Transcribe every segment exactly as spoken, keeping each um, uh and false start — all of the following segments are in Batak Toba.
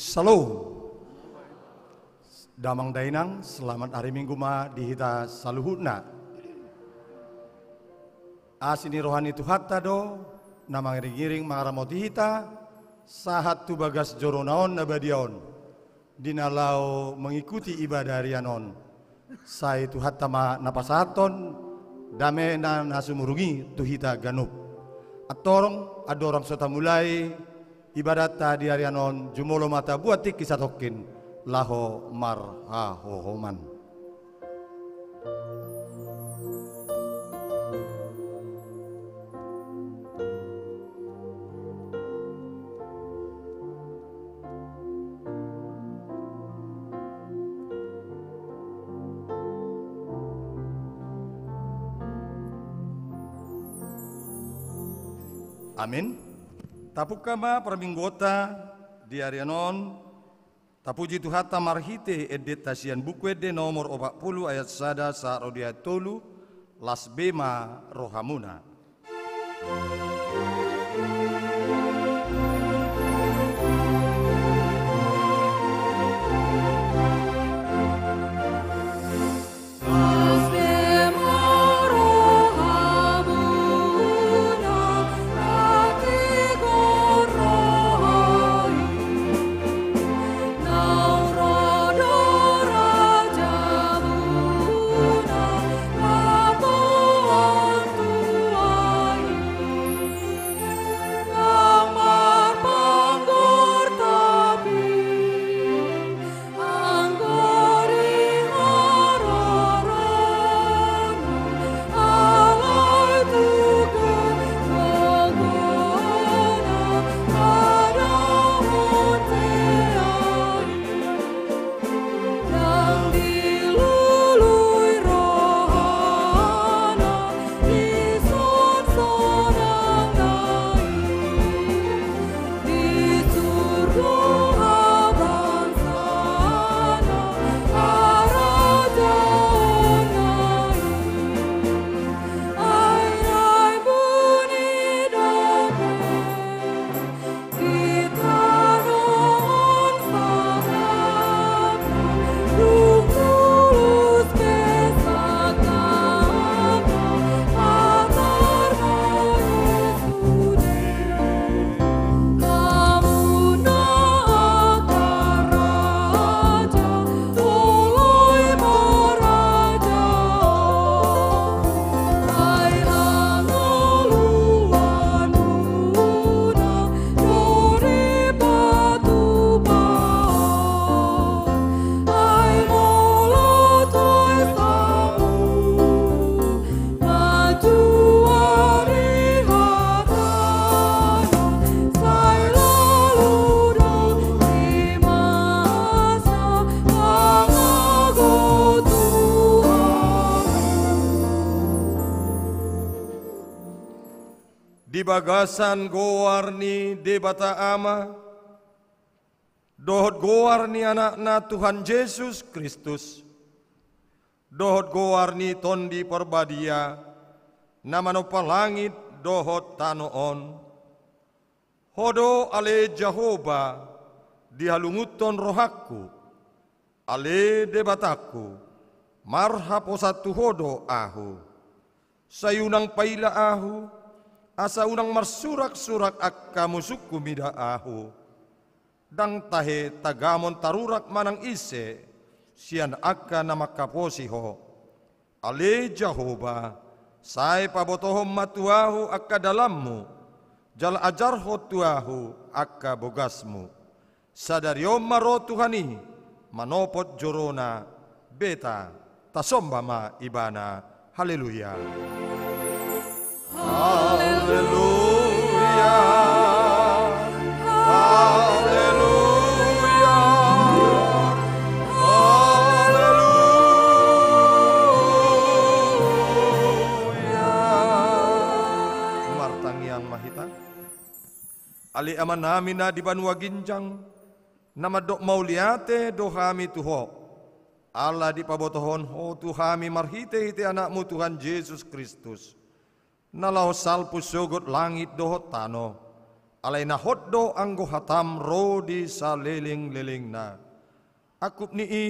Shalom. Damang dainang, selamat hari Minggu ma di hita saluhutna. Asi ni roha ni Tuhanta do na mangiring-iring mangaramoti hita sahat tu bagas joro na on na badia on, di na laho mengikuti ibadah harian on. Sai Tuhanta ma na pasahathon damena na sumurung i tu hita ganup. Antong, andorang so tamulai ibadatta di harian on, jumolo ma tabuat tingki satongkin laho marhahohoman. Amin. Tapungka ma parmingguonta di harian on. Tapuji Tuhanta marhite endenta sian Buku Ende nomor opat pulu ayat sada sahat ro di ayat tolu. Las be ma rohamuna. Di bagasan goar ni Debata Ama, dohot goar ni Anakna Tuhan Jesus Kristus, dohot goar ni Tondi Parbadia, na manompa langit dohot tano on. Ho do ale Jahowa, dihalungunhon rohangku, ale Debatangku, marhaposan tu Ho do ahu. Sai unang paila ahu, asa unang marsurak-surak angka musungku mida ahu. Ndang tahe tagamon tarurak manang ise sian angka na manghaposi Ho. Ale Jahowa, sai pabotohon ma tu ahu angka dalanMu, jala ajarhon tu ahu angka bogasMu. Sadari on ma ro Tuhan i, manopot joroNa, beta, tasomba ma Ibana. Haleluya. Haleluya. Haleluya. Haleluya. Martangiang ma hita. Ale Amanami na di banua ginjang, na mandok mauliate do hami tu Ho, ala dipabotohon Ho tu hami marhite-hite AnakMu Tuhan Jesus Kristus, na laho salpu sogot langit dohot tano, Alai na hot do anggo hatam ro di salelenglelengna. Angkup ni i,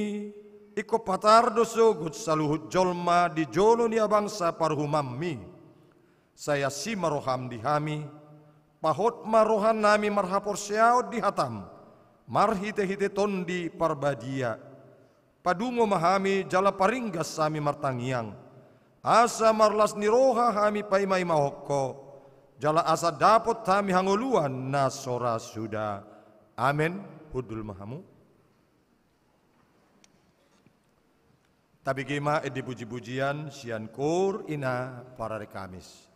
ingkon patar do sogot saluhut jolma di jolo ni abangsa parhumanmi. Sai asi ma roham di hami, pahot ma rohanami marhaporseaon di hatam, marhitehite Tondi Parbadia. Padungo ma hami jala paringgas hami martangiang, asa marlas ni roha hami paimaimahon Ho, jala asa dapot hami hangoluan na so ra suda. Amen. Hundul ma hamu. Tabege ma ende pujipujian sian koor ina parari Kamis.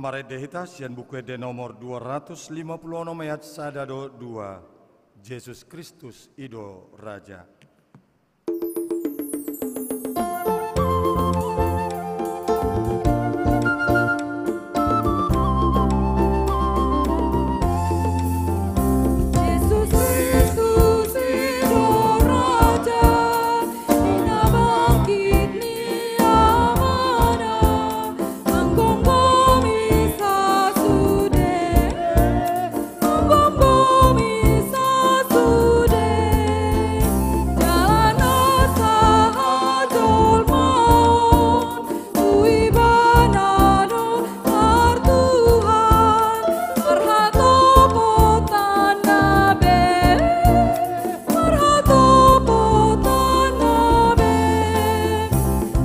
Marende hita sian Buku Ende nomor dua ratus lima puluh onom ayat sada dohot dua. Jesus Kristus i do Raja. Jesus Kristus i do Raja, i na bangkit ni Amana, manggomgomi sasude, manggomgomi sasude. Jala na sahajolmaon tu Ibana do martuhan, marhatopotanna be, marhatopotanna be.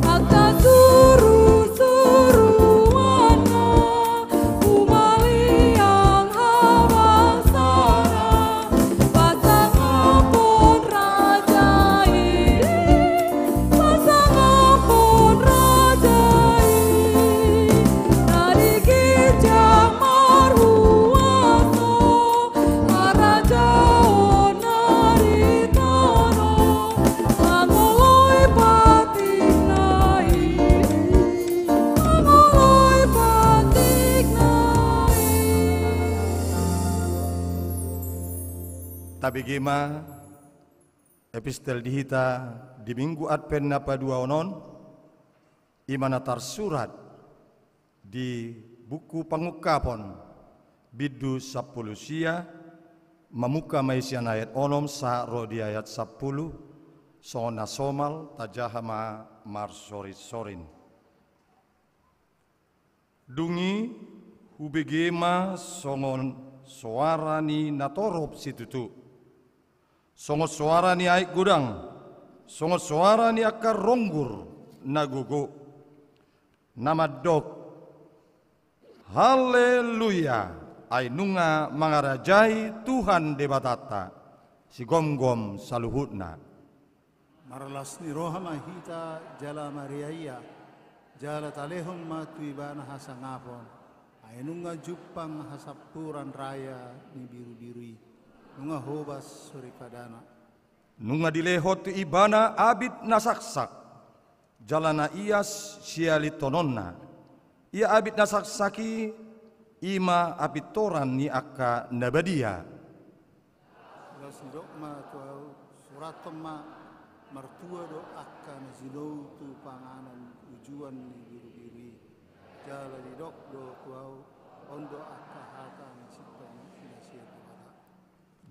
Angka surusuruanna humaliang habangsana, pasangaphon Raja i, pasangaphon Raja i. Na di ginjang marhuaso, harajaon na di tano, mangoloi patikna i, mangoloi patikna i. Tabege ma epistel di hita di Minggu Advent na paduahon on, i ma na tarsurat di buku Pangungkapon, bindu sampulu sia, mamungka ma i sian ayat onom sahat ro di ayat sampulu, songon na somal tajaha ma marsorinsorin. Dung i hubege ma songon soara ni natorop situtu, songon soara ni aek godang, songon soara ni angka ronggur na gogo, na mandok: Haleluya! Ai nunga mangarajai Tuhan Debatanta, sigomgom saluhutna. Marlas ni roha ma hita jala mariaia, jala talehon ma tu Ibana hasangapon, ai nunga jumpang hasampuran raya ni Birubiru i, nunga hobas soripadana. Nunga dilehon tu Ibana abit na saksak, jala na ias sialinhononna. Ia abit na saksak i, i ma apintoran ni angka na badia. Laos didok ma tu ahu: Surathon ma: Martua do angka na jinou tu panganon ujuan ni Birubiru i. Jala didok do tu ahu: On do angka hata na sintong na sian Debata.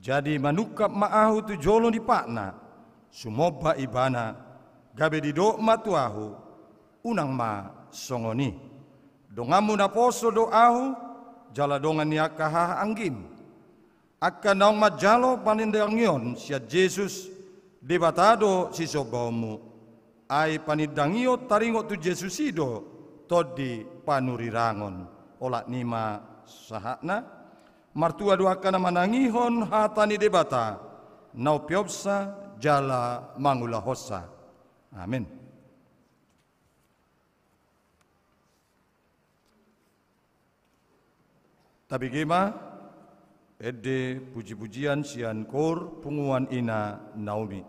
Jadi manungkap ma ahu tu jolo ni patna, sumomba Ibana, gabe didok ma tu ahu: Unang ma songon i. Donganmu naposo do ahu, jala dongan ni angka hahaanggim, angka naung manjalo panindangion sian Jesus. Debata do sisombaonmu. Ai panindangion taringot tu Jesus i do tondi panurirangon. Olat ni ma sahatna. Martua do angka na manangihon hata ni Debata, na umpeopsa jala mangulahonsa. Amen. Tabege ma ende pujipujian sian koor Punguan Ina Naomi.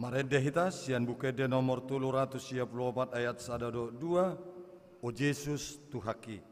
Marende hita sian Buku Ende nomor tolu ratus sia pulu opat ayat sada dohot dua. O Jesus Tuhanki.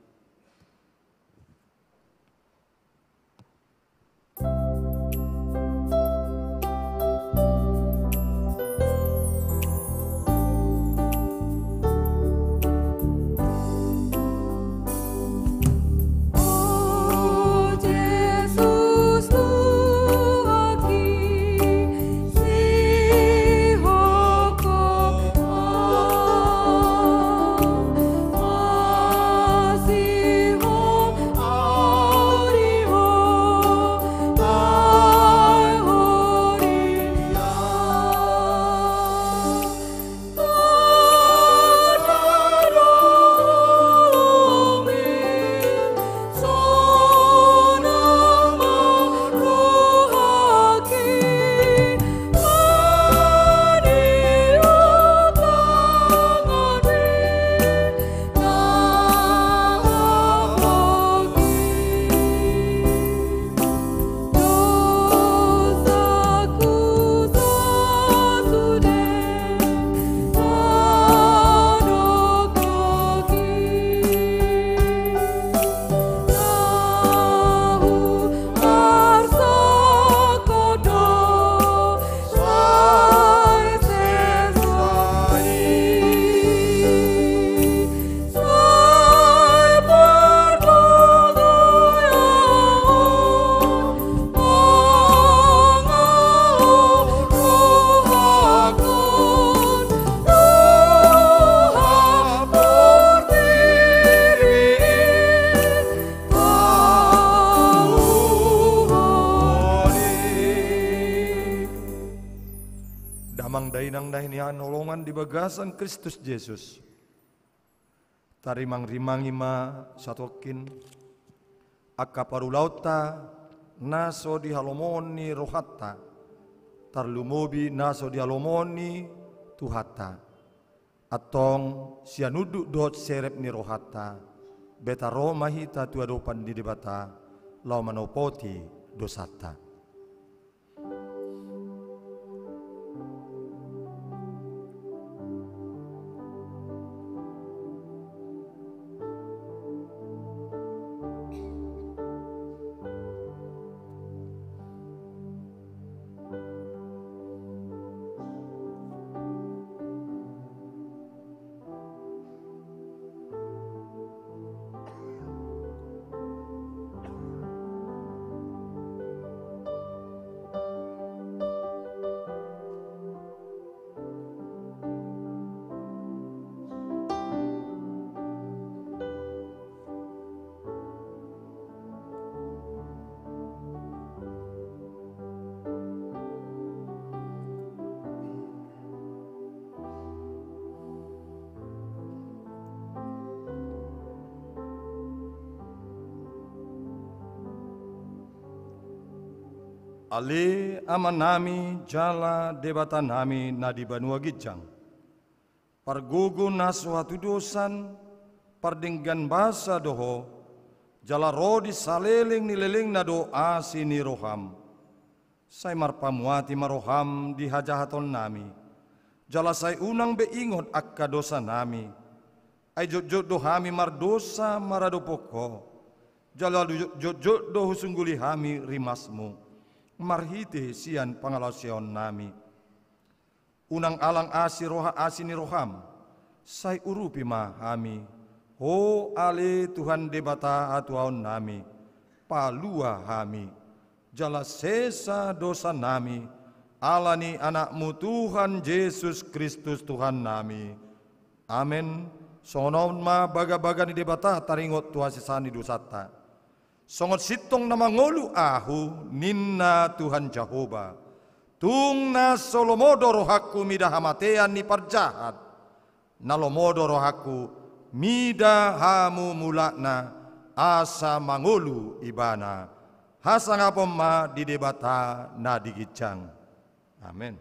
Damang dainang na hinaholongan di bagasan Kristus Jesus. Tarimangrimangi ma satongkin angka parulaonta na so dihalomohon ni rohanta, tarlumobi na so dihalomohon ni Tuhanta. Antong sian unduk dohot serep ni rohanta, beta ro ma hita tu adopan ni Debata, laho manopoti dosanta. Ale Amanami jala Debatanami na di banua ginjang, pargogo na so hatudosan, pardenggan basa do Ho, jala ro di saleleng ni lelengna do asi ni roham. Sai marpamuati ma roham di hajahatonnami, jala sai unang be ingot angka dosanami. Ai jotjot do hami mardosa maradophon Ho, jala jotjot do husungguli hami rimasmu marhite sian pangalaosionnami. Unang alang asi roha asi ni roham, sai urupi ma hami. Ho ale Tuhan Debata hatuaonnami, palua hami, jala sesa dosanami, ala ni Anakmu Tuhan Jesus Kristus Tuhannami. Amen. Songon on ma bagabaga ni Debata taringot tu hasesaan ni dosanta. Songon sintong na mangolu ahu, ninna Tuhan Jahowa. Tung na so lomo do rohangku mida hamatean ni parjahat, na lomo do rohangku mida hamumulakna asa mangolu ibana. Hasangapon ma di Debata na di ginjang. Amen.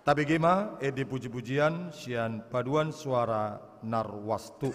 Tabege ma ende pujipujian sian paduan suara na ruas tu.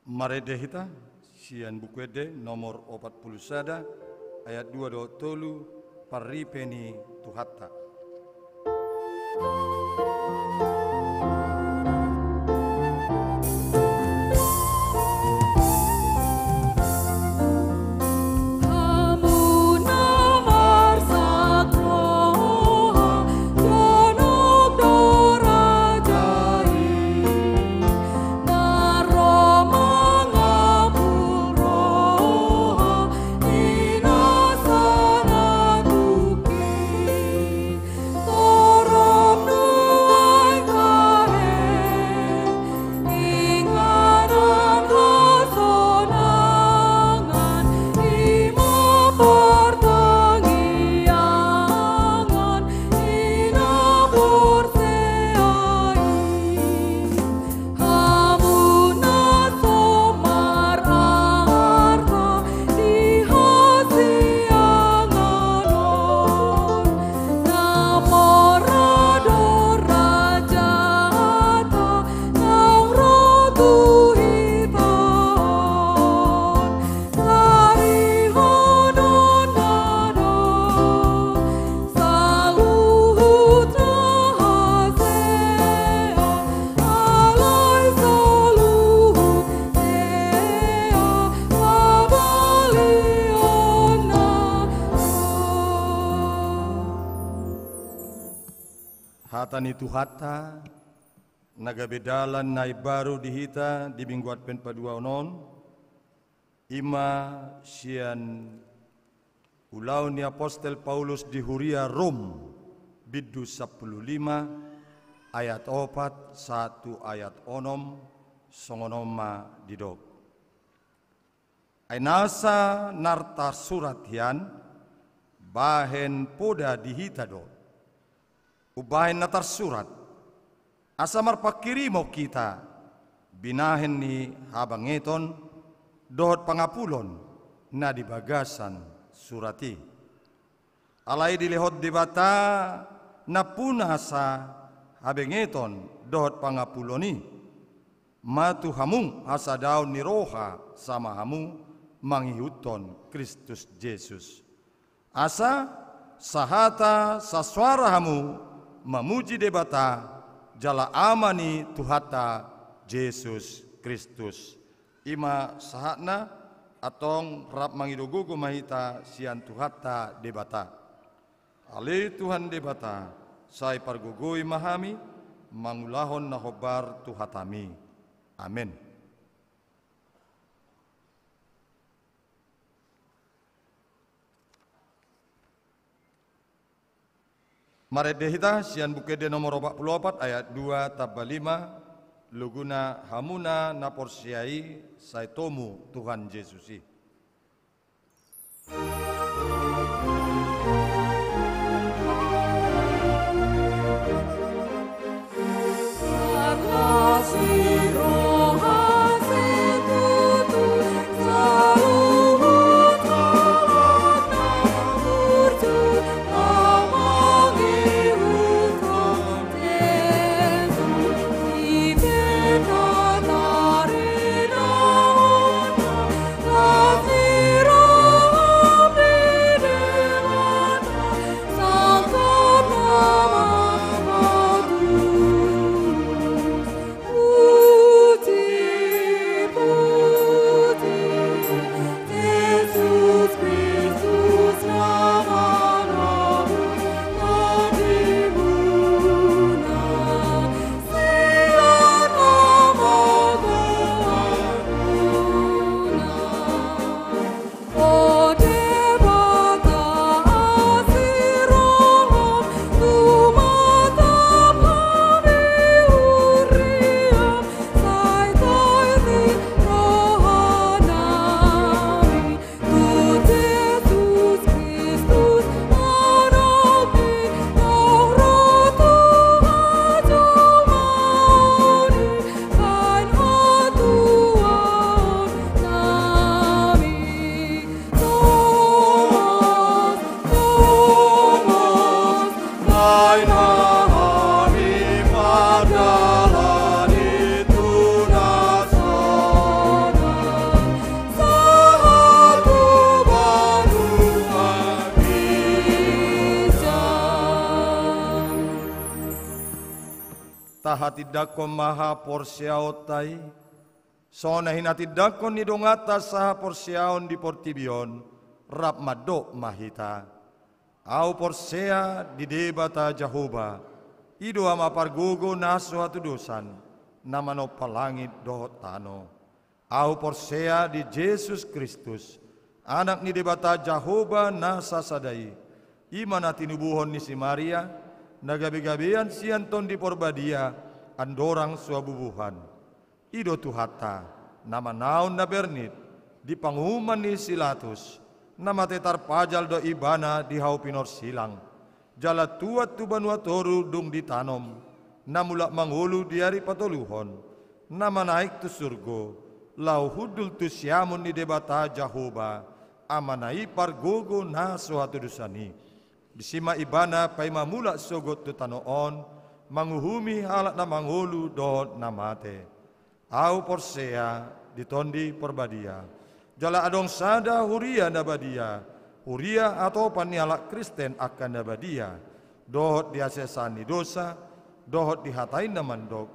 Marende hita sian Buku Ende nomor opat pulu sada, ayat dua dohot tolu, parripe ni Tuhanta. Hata ni Tuhanta, na gabe dalan na imbaru di hita di Minggu Advent paduahon on, i ma sian ulaon ni apostel Paulus di huria Rom, bindu sampulu lima, ayat opat sahat tu ayat onom, songon on ma didok. Ai nasa na tarsurat hian, bahen poda di hita do. Umbahen na tarsurat, asa marpanghirimon hita binahen ni habangeton dohot pangapulon na di bagasan surat i. Alai dilehon Debata nampuna asa habangeton dohot pangapulon i ma tu hamu hasadaon ni roha sama hamu mangihuthon Kristus Jesus. Asa sahata sasuara hamu mamuji Debata jala Ama ni Tuhanta Jesus Kristus. I ma sahatna, antong rap mangido gogo ma hita sian Tuhanta Debata. Ale Tuhan Debata, sai pargogoi ma hami mangulahon na hombar tu hataMi. Amen. Marende hita sian Buku Ende nomor opat pulu opat ayat dua tamba lima, loguna hamuna na porsea i sai tomu Tuhan Jesus i. Tahatindangkon ma haporseaonta i, songon na hinatindangkon ni donganta sahaporseaon di portibi on, rap mandok ma hita: Ahu porsea di Debata Jahowa, i do Ama pargogo na so hatudosan, na manompa langit dohot tano. Ahu porsea di Jesus Kristus, Anak ni Debata Jahowa na sasada i, i ma na tinubuhon ni si Maria, na gabegabean sian Tondi Porbadia, andorang so habubuhan. I do Tuhanta, na manaon na bernit, di panguhuman ni si Latus, na mate tarpajal do ibana di hau pinorsilang, jala tuat tu banua toru dung ditanom, na mulak mangolu di ari patoluhon, na manaek tu surgo, laho hundul tu siamun ni Debata Jahowa, Amana i pargogo na so hatudosan i. Disi ma ibana paima mulak sogot tu tano on, manguhumi halak na mangolu dohot na mate. Ahu porsea di Tondi Porbadia. Jala adong sada huria na badia, huria atopan ni halak Kristen angka na badia, dohot di hasesaan ni dosa, dohot di hata i na mandok: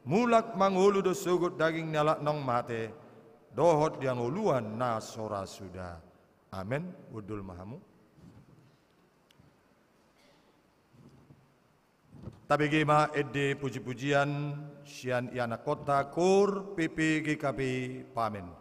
Mulak mangolu do sogot daging ni halak naung mate, dohot di hangoluan na so ra suda. Amen. Hundul ma hamu. Tabege ma ende pujipujian sian ianakhonta Koor P P G K P Pamen.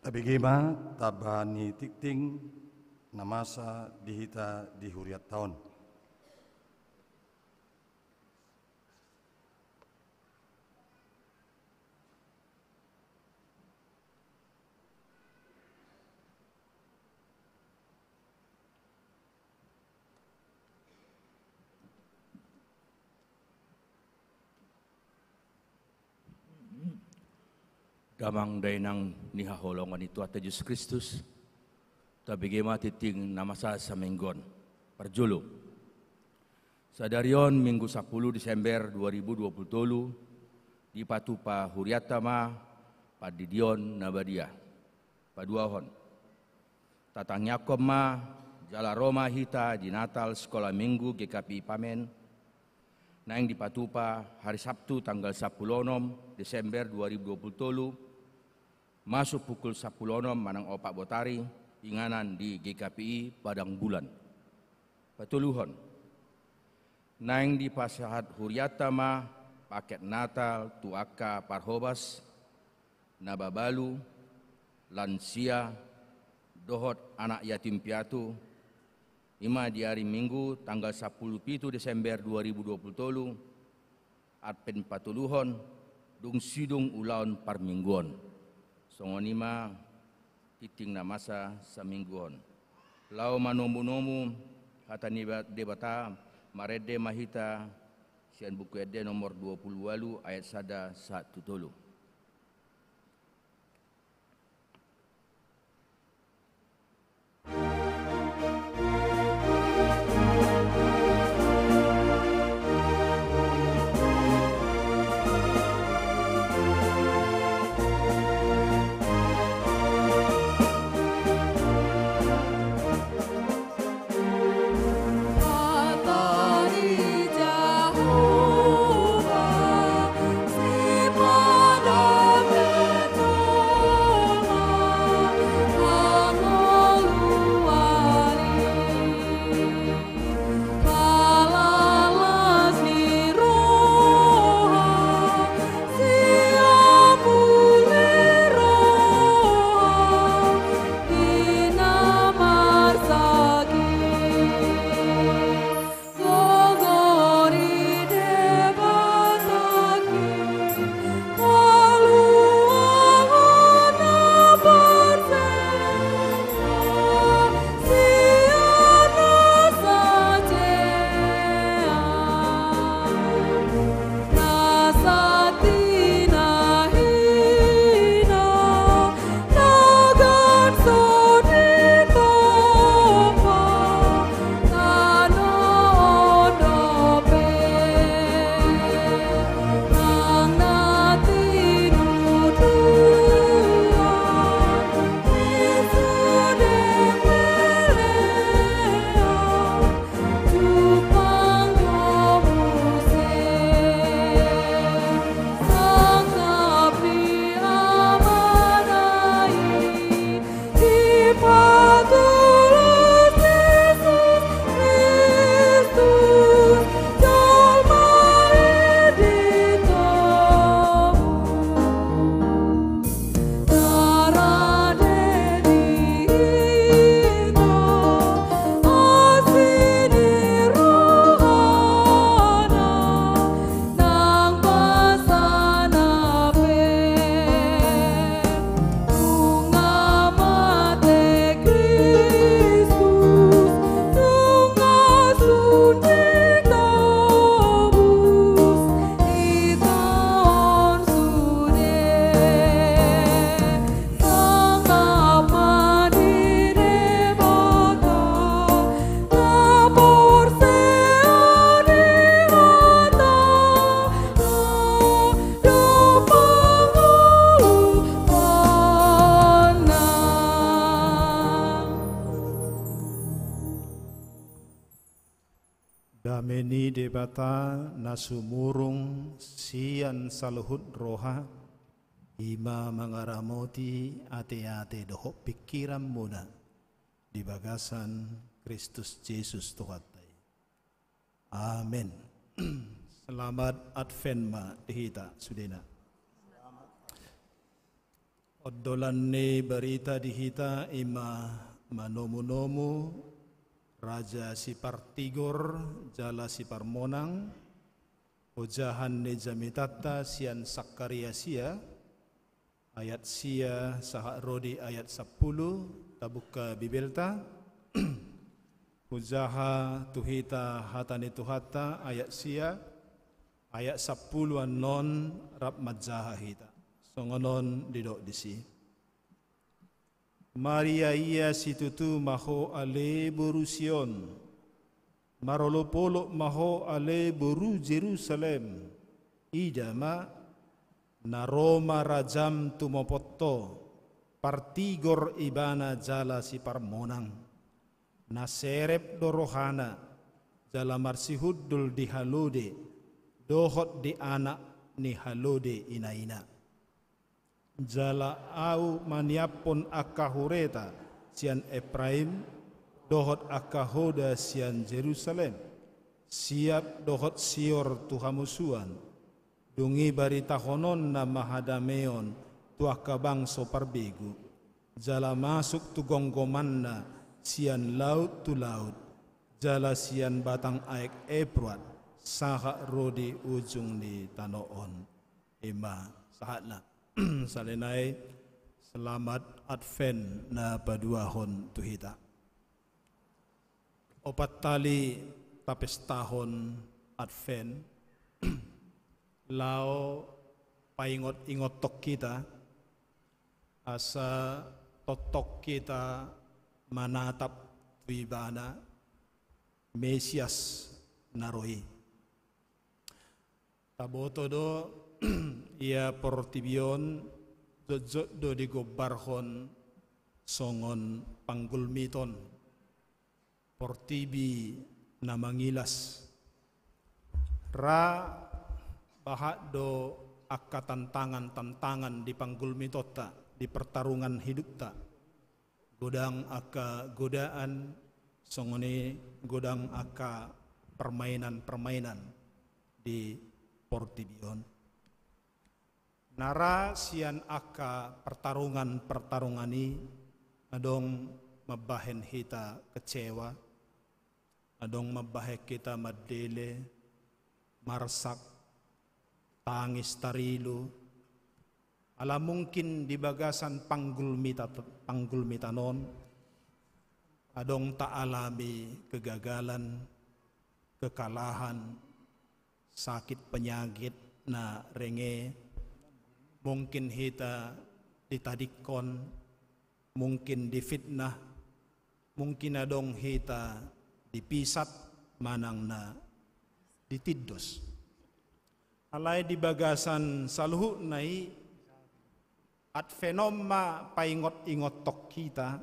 Tabege ma tamba ni tingting na masa di hita di hurianta on. Damang dainang ni haholongan ni Tuhanta Jesus Kristus, tabege ma tingting na masa saminggu on. Parjolo. Sadari on Minggu sampulu Desember dua ribu dua puluh tolu, dipatupa hurianta ma pandidion na badia. Paduahon. Tatangiangkon ma, jala ro ma hita di Natal Sekolah Minggu G K P I Pamen, naeng dipatupa hari Sabtu tanggal sampulu onom Desember dua ribu dua puluh tolu, masuk pukul sampulu onom manang opat botari, inganan di G K P I Padang Bulan. Patoluhon. Naeng dipasahat hurianta ma paket Natal tu angka parhobas, na babalu, lansia, dohot anak yatim piatu, i ma di ari Minggu tanggal sampulu pitu Desember dua ribu dua puluh tolu, Advent patoluhon, dung sidung ulaon parmingguon. Songon i ma tingting na masa saminggu on. Laho manomunomu hata ni Ba-, Debata, marende ma hita sian Buku Ende nomor dua puluh ualu ayat sada sahat tu tolu. Dame ni Debata na sumurung sian saluhut roha, i ma mangaramoti ateate dohot pingkiranmuna di bagasan Kristus Jesus Tuhanta i. Amen. Selamat Advent ma di hita sudena. Ondolan ni barita di hita ima manomu-nomu Raja Sipartigor jala Siparmonang. Ojahan ni jamitanta sian Sakaria sia, ayat sia sahat ro di ayat sampulu. Tabuka Bibelta. Hujaha tu hita hata ni Tuhanta, ayat sia, ayat sampulu annon rap manjaha hita. Songon on didok disi. Mariaia situtu ma ho ale boru Sion. Marolopolop ma ho ale boru Jerusalem. Ida ma, na ro ma rajam tumopot ho, partigor ibana jala siparmonang. Na serep do rohana, jala marsihundul di halode, dohot di anak ni halode inaina. Jala ahu maniaphon angka hureta sian Epraim, dohot angka hoda sian Jerusalem, siap dohot sior tu hamusuan. Dung i baritahononna ma hadameon tu angka bangso parbegu, jala masuk tu gomgomanna sian laut tu laut, jala sian batang aek Euprat sahat ro di ujung ni tano on. Ima sahatna. Sahali nai, selamat Advent na paduahon tu hita. Opat hali tapestahon Advent, laho paingot-ingothon hita, asa tongtong hita manatap tu Ibana, Mesias na ro i. Taboto do, ia portibi on jotjot do digombarhon songon panggulmiton, portibi na mangilas. Ra bahat do angka tantangan-tantangan di panggulmitonta, di pertarungan hidupta. Godang angka godaan, songon i godang angka permainan-permainan di portibi on. Na ra sian angka pertarungan-pertarungan i, adong mambahen hita kecewa, adong mambahen hita mandele, marsak, tangis tarilu. Ala mungkin di bagasan panggulmita-, panggulmitan on, adong taalami kegagalan, kekalahan, sakit penyakit na renge, mungkin hita ditadingkon, mungkin difitnah, mungkin adong hita dipisat manang na ditindos. Alai di bagasan saluhutna i, Advent on ma paingot-ingothon hita,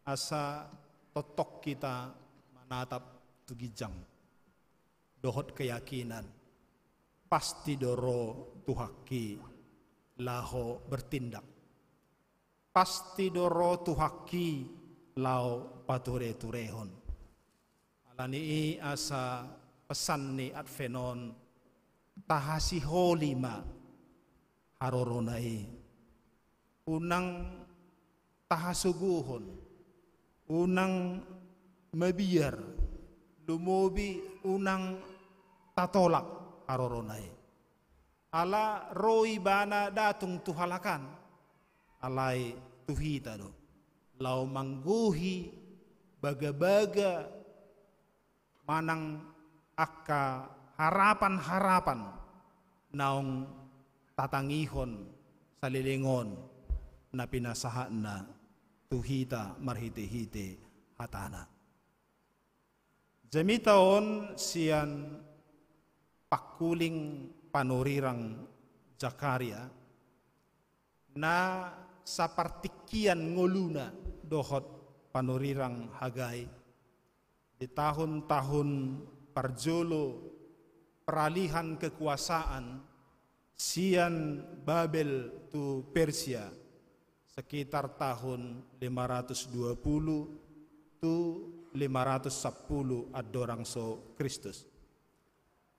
asa tongtong hita manatap tu ginjang dohot keyakinan, pasti do ro Tuhanki laho bertindak. Pasti do ro Tuhanki laho pature-turehon. Alani i asa pesan ni Advent on, tahasiholi ma harorona i. Unang tahasogohon, unang mabiar, lumobi unang tatolak harorona i. Ala ro ibana datung tu halak an, alai tu hita do. Laho manggohi bagabaga manang angka harapan-harapan naung tatangihon saleleng on na pinasahatna tu hita marhite-hite hatana. Jamita on sian pangkuling panurirang Zakaria, na sapartingkian ngoluna dohot panurirang Hagai, di tahun-tahun parjolo peralihan kekuasaan sian Babel tu Persia, sekitar tahun lima ratus dua puluh tu lima ratus sampulu andorang so Kristus.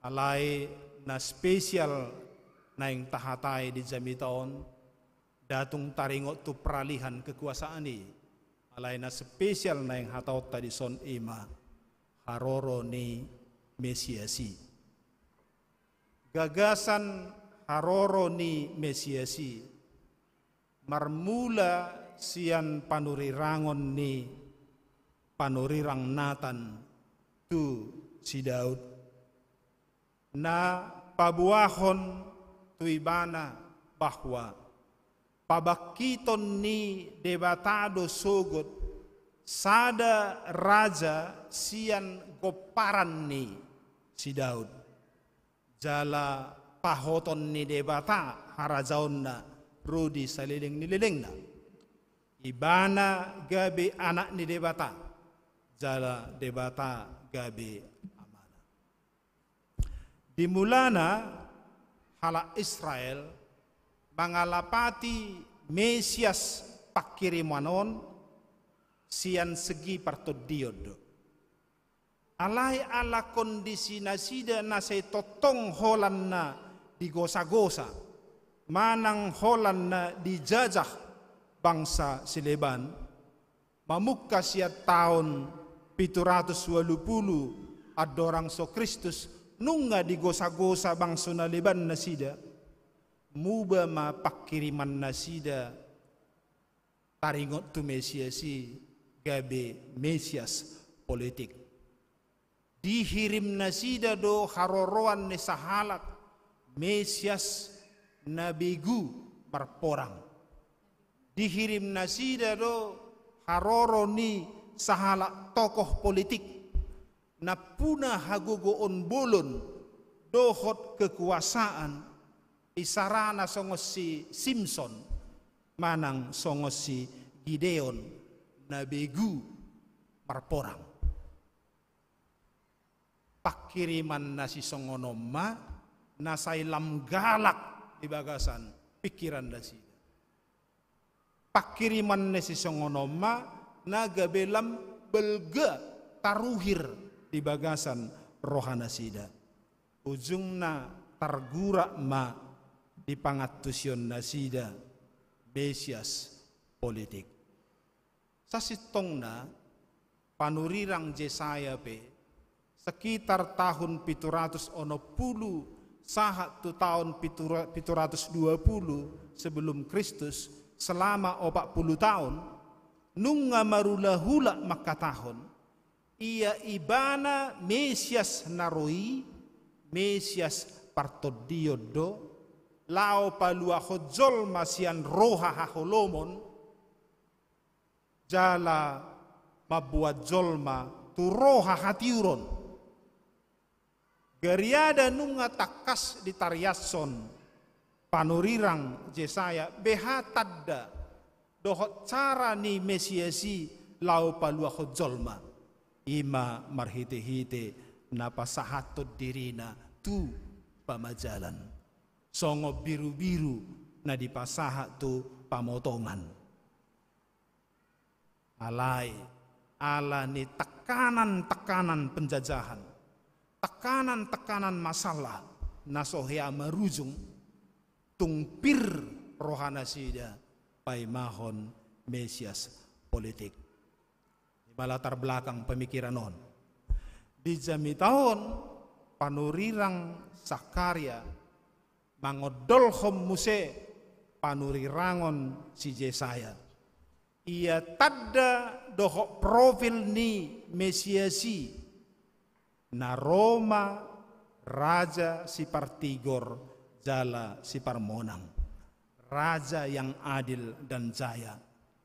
Alai na spesial naeng tahatai di jamita on, Nda tung taringot tu peralihan kekuasaan i, alai na spesial naeng hataonta dison i ma haroro ni Mesias i. Gagasan haroro ni Mesias i marmula sian panurirangon ni panurirang Natan tu si Daud, na paboahon tu ibana bahwa pabangkiton ni Debata do sogot sada raja sian gomparan ni si Daud. Jala pahoton ni Debata harajaonna ro di saleleng ni lelengna. Ibana gabe anak ni Debata, jala Debata gabe amana. Di mulana halak Israel mangalapati Mesias pangkirimon on sian segi partondion do. Alai ala kondisi nasida na sai tongtong holan na digosagosa manang holan na dijajah bangsa sileban, mamungka sian taon pitu ratus ualu pulu andorang so Kristus, nunga digosagosa bangso na leban nasida, muba ma pangkiriman nasida taringot tu Mesias i gabe Mesias politik. Dihirim nasida do haroroan ni sahalak Mesias na begu marporang. Dihirim nasida do haroro ni sahalak tokoh politik na puna hagogoon bolon dohot kekuasaan, isarana songon si Simson manang songon si Gideon na begu marporang. Pangkiriman na sisongon on ma na sai lam galak di bagasan pingkiran nasida. Pangkiriman na sisongon on ma na gabe lam balga taruhir di bagasan roha nasida. Ujungna targurak ma di pangantusion nasida Mesias politik. Sasintongna panurirang Jesaya pe sekitar tahun pitu ratus onom pulu sahat tu taon pitu ra-, pitu ratus dua pulu sebelum Kristus, selama opat pulu taon, nunga marulahula mangkatahon, ia ibana Mesias na ro i, Mesias partondion do, laho paluahon jolma sian roha haholomon, jala mamboan jolma tu roha hatiuron. Gariada nunga tangkas ditariashon panurirang Jesaya beha tanda dohot cara ni Mesias i laho paluahon jolma, i ma marhitehite na pasahathon dirina tu pamajalan, songon birubiru na dipasahat tu pamotongan. Alai ala ni tekanan-tekanan penjajahan, tekanan-tekanan masalah na so hea marujung, tung pir roha nasida paimahon Mesias politik. I ma latar belakang pemikiran on. Di jamita on panurirang Sakaria mangondolhon muse panurirangon si Jesaya. Ia tanda dohot profil ni Mesias i, na ro ma raja sipartigor jala siparmonang, raja yang adil dan jaya,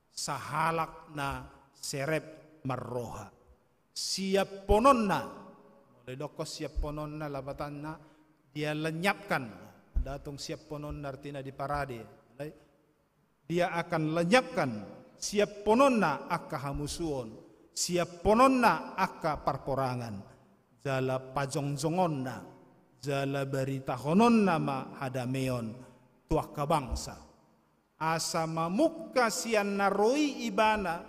sahalak na serep marroha. Siappononna, molo didokkon siappononna, lapatanna, dia lenyapkan. Nda tung siappononna artina diparade. Dia akan lenyapkan siappononna angka hamusuon, siappononna angka parporangan, jala pajongjongonna, jala baritahononna ma hadameon tu angka bangsa. Asa mamungka sian na ro i ibana,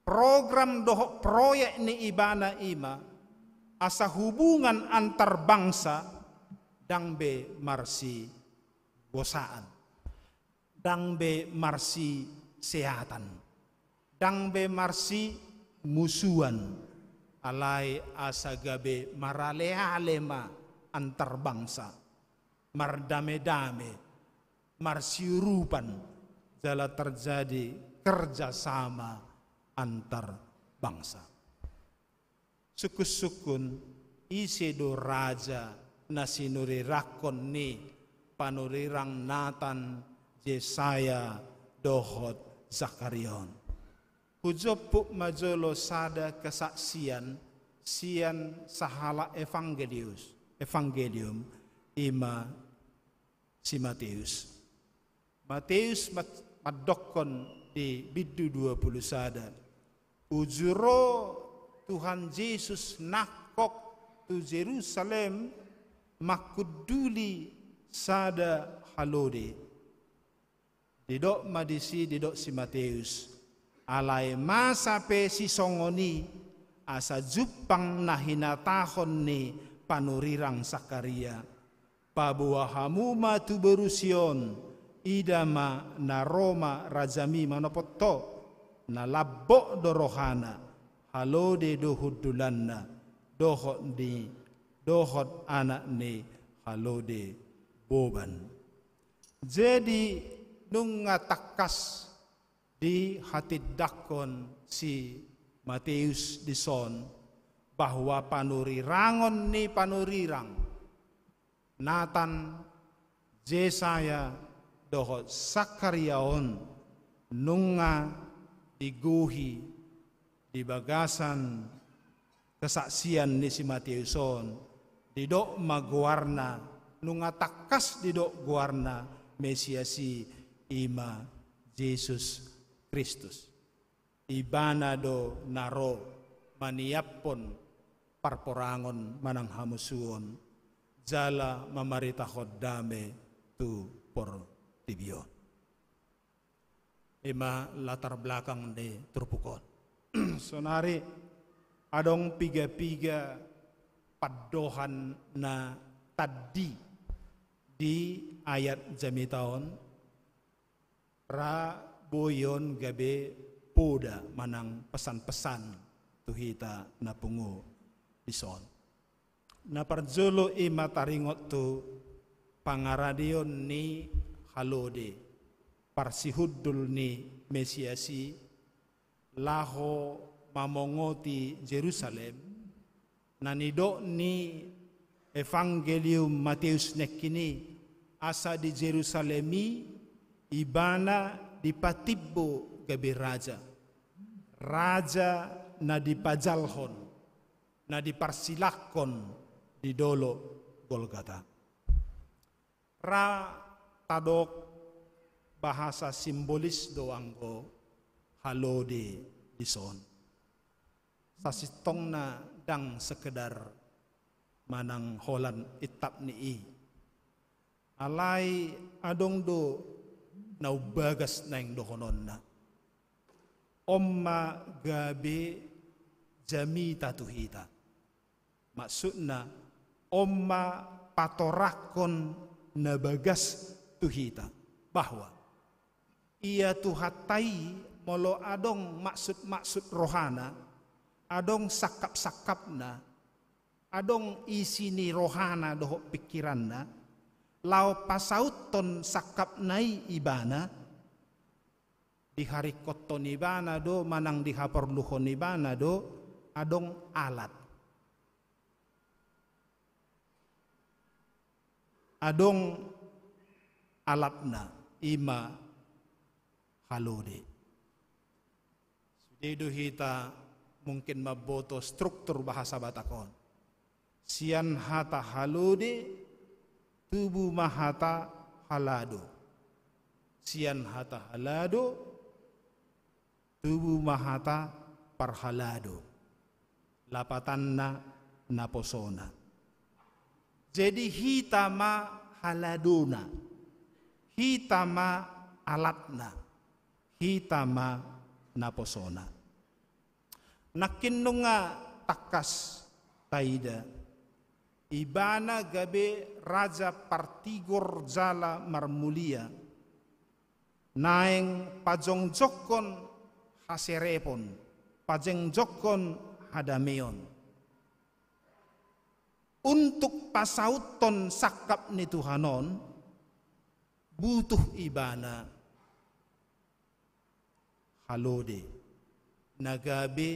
program dohot proyek ni ibana i ma, asa hubungan antar bangsa ndang be marsigosaan. Ndang be marsiseatan, ndang be marsimusuan, alai asa gabe maraleale ma antar bangsa, mardamedame, marsiurupan, jala terjadi kerjasama antar bangsa. Sungkunsungkun, ise do raja na sinurirangkon ni panurirang Natan, Jesaya dohot Zakaria on? Hujomput ma jolo sada kesaksian sian sahalak evangelius, evangelium, i ma si Mateus. Mateus mat-, mandokkon di bindu dua pulu sada: Uju ro Tuhan Jesus nangkok tu Jerusalem mangkunduli sada halode. Didok ma disi, didok si Mateus: Alai masa pe sisongon i, asa jumpang na hinatahon ni panurirang Sakaria: Paboa hamu ma tu boru Sion, ida ma na ro ma rajami manopot ho, na lambok do rohana, halode do hundulanna, dohot ni, dohot anak ni halode boban. Jadi, nunga tangkas dihatindangkon si Mateus dison bahwa panurirangon ni panurirang Natan, Jesaya dohot Sakaria on nunga digohi di bagasan kesaksian ni si Mateus on. Didok ma goarna, nunga tangkas didok goarna Mesias i, i ma Jesus Kristus. Ibana do na ro maniaphon parporangon manang hamusuon, jala mamaritahon dame tu portibi on. I ma latar belakang ni turpuk on. Saonari adong piga-piga pandohan na tandi di ayat jamita on, ra boi on gabe poda manang pesan-pesan tu hita na pungu dison. Na parjolo i ma taringot tu pangaradeon ni halode, parsihundul ni Mesias i, laho mamongoti Jerusalem, na nidok ni Evangelium Mateus nangkin i, asa di Jerusalem i ibana dipatimbo gabe raja, raja na dipajalhon, na diparsilangkon di dolok Golgata. Ra tadok bahasa simbolis do anggo halode dison. Sasintongna ndang sekedar manang holan intap ni i. Alai adong do na umbagas naeng dohononna. On ma gabe jamita tu hita. Maksudna, on ma patorangkon na bagas tu hita, bahwa ia Tuhanta i molo adong maksud-maksud rohana, adong sangkap-sangkapna, adong isi ni rohana dohot pingkiranna, laho pasauthon sangkapna i ibana, diharingkothon ibana do manang dihaporluhon ibana do adong alat. Adong alatna, i ma halode. Sude do hita mungkin mamboto struktur bahasa Batak on. Sian hata halode, tubu ma hata halado. Sian hata halado, tubu ma hata parhalado. Lapatanna naposona. Jadi hita ma haladona. Hita ma alatna. Hita ma naposona. Nangkin nunga tangkas taida. Ibana gabe raja partigor jala marmulia. Naeng pajongjongkon haserepon, pajongjongkon hadameon. Untuk pasauthon sangkap ni Tuhan on, butuh ibana halode, na gabe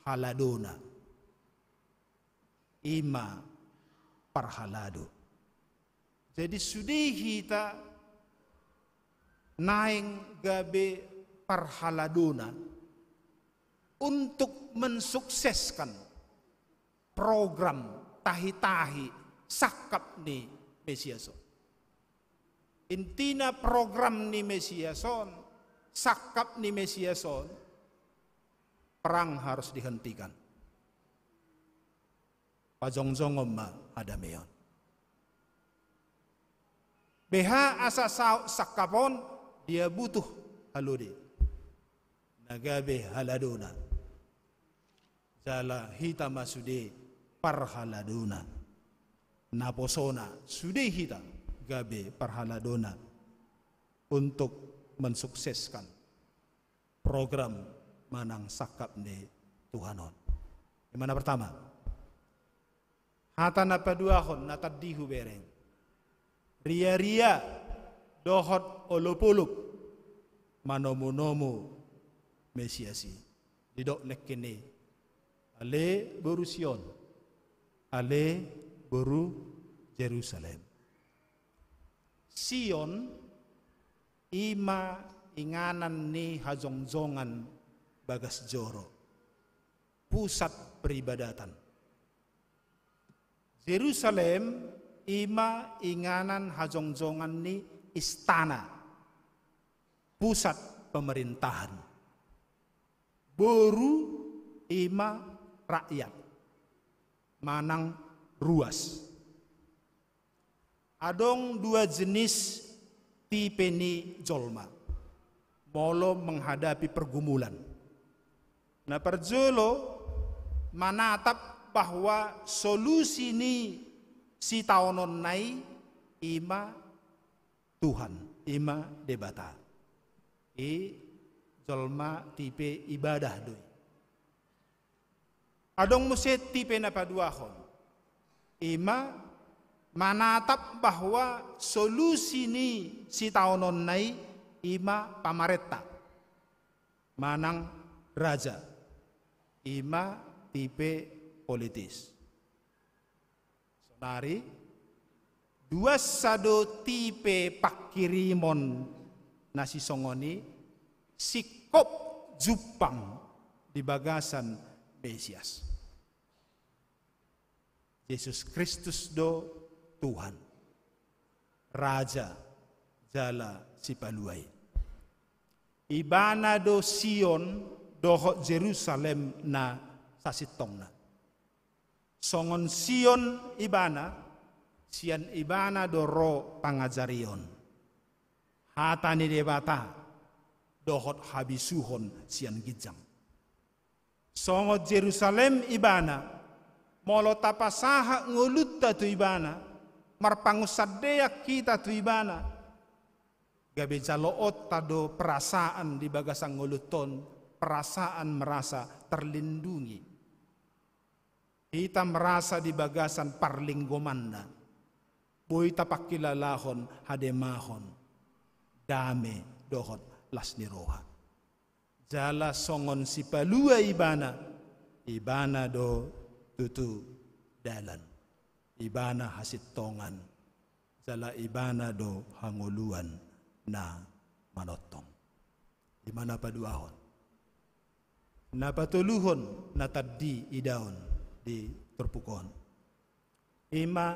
haladona. I ma parhalado. Jadi sude hita naeng gabe parhaladona untuk mensukseskan program tahi-tahi sangkap ni Mesias on. Intina program ni Mesias on, sangkap ni Mesias on, perang harus dihentikan. Pajongjongon ma hadameon. Beha asa saut sangkap on, dia butuh halode, na gabe haladona. Jala hita ma sude parhaladona. Naposona sude hita gabe parhaladona untuk mensukseskan program manang sangkap ni Tuhan on. I ma na pertama. Hata na paduahon na tading hubereng. Riaria dohot olopolop manomunomu Mesias i. Didok nangkin i, ale boru Sion, ale boru Jerusalem. Sion i ma inganan ni hajongjongan bagas joro, pusat peribadatan. Jerusalem i ma inganan hajongjongan ni istana, pusat pemerintahan. Boru i ma rakyat manang ruas. Adong dua jenis tipe ni jolma molo menghadapi pergumulan. Na parjolo, manatap bahwa solusi ni sitaononna i i ma Tuhan, i ma Debata. I jolma tipe ibadah do i. Adong muse tipe na paduahon, i ma manatap bahwa solusi ni sitaononna i i ma pamarenta manang raja, i ma tipe politis. Saonari, duansa do tipe pangkirimon na sisongon i singkop jumpang di bagasan Mesias. Jesus Kristus do Tuhan, Raja jala Sipalua i. Ibana do Sion dohot Jerusalem na sasintongna. Songon Sion ibana, sian ibana do ro pangajarion, hata ni Debata, dohot habisuhon sian ginjang. Songon Jerusalem ibana, molo tapasahat ngolunta tu ibana, marpangunsandean hita tu ibana, gabe jaloonta do perasaan di bagasan ngolunta on, perasaan merasa terlindungi. Hita merasa di bagasan parlinggomanna, boi tapangkilalahon hademahon, dame dohot las ni roha. Jala songon Sipalua ibana, ibana do tutu dalan, ibana hasintongan, jala ibana do hangoluan na manongtong. I ma na paduahon. Na patoluhon na tandi idaon di turpuk on, i ma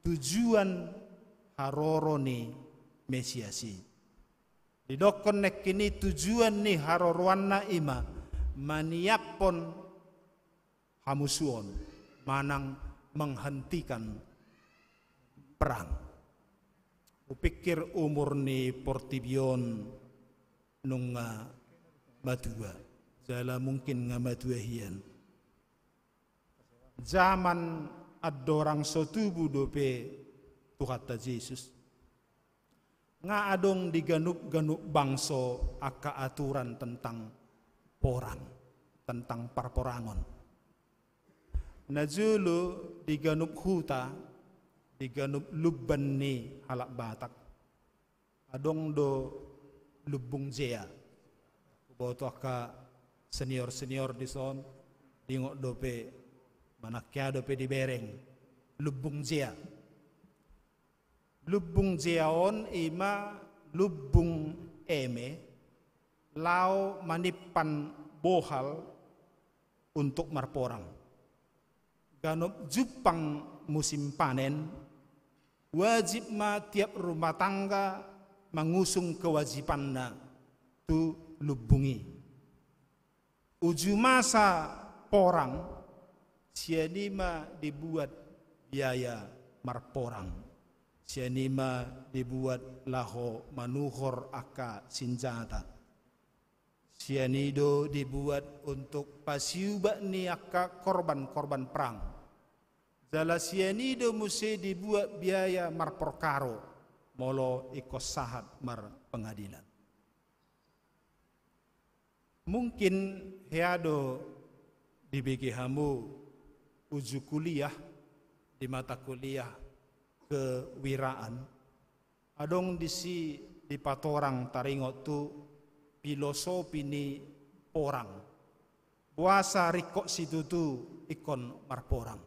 tujuan haroro ni Mesias i. Didokkon nangkin i tujuan ni haroroanna i ma manyiaphon hamusuon manang menghentikan perang. Hupikir umur ni portibi on nunga matua, jala mungkin nga matua hian. Jaman andorang so tubu dope Tuhanta Jesus, Nga adong di ganup-ganup bangso angka aturan tentang porang, tentang parporangon. Na jolo di ganup huta, di ganup lumban ni halak Batak, adong do Lumbung Jea. Huboto angka senior-senior dison, diingot dope, manang hea dope dibereng, Lumbung Jea. Lumbung Jea on i ma lumbung eme laho manimpan bohal untuk marporang. Ganup jumpang musim panen, wajib ma tiap rumah tangga mangusung kewajibanna tu lumbung i. Uju masa porang, sian i ma dibuat biaya marporang. Sian i ma dibuat laho manuhor angka sinjata. Sian i do dibuat untuk pasiubat ni angka korban-korban perang. Jala sian i do muse dibuat biaya marporkaro, molo ingkon sahat marpengadilan. Mungkin hea do dibege hamu uju kuliah di mata kuliah kewiraan. Adong disi dipatorang taringot tu filosofi ni porang. Boasa ringkot situtu ingkon marporang.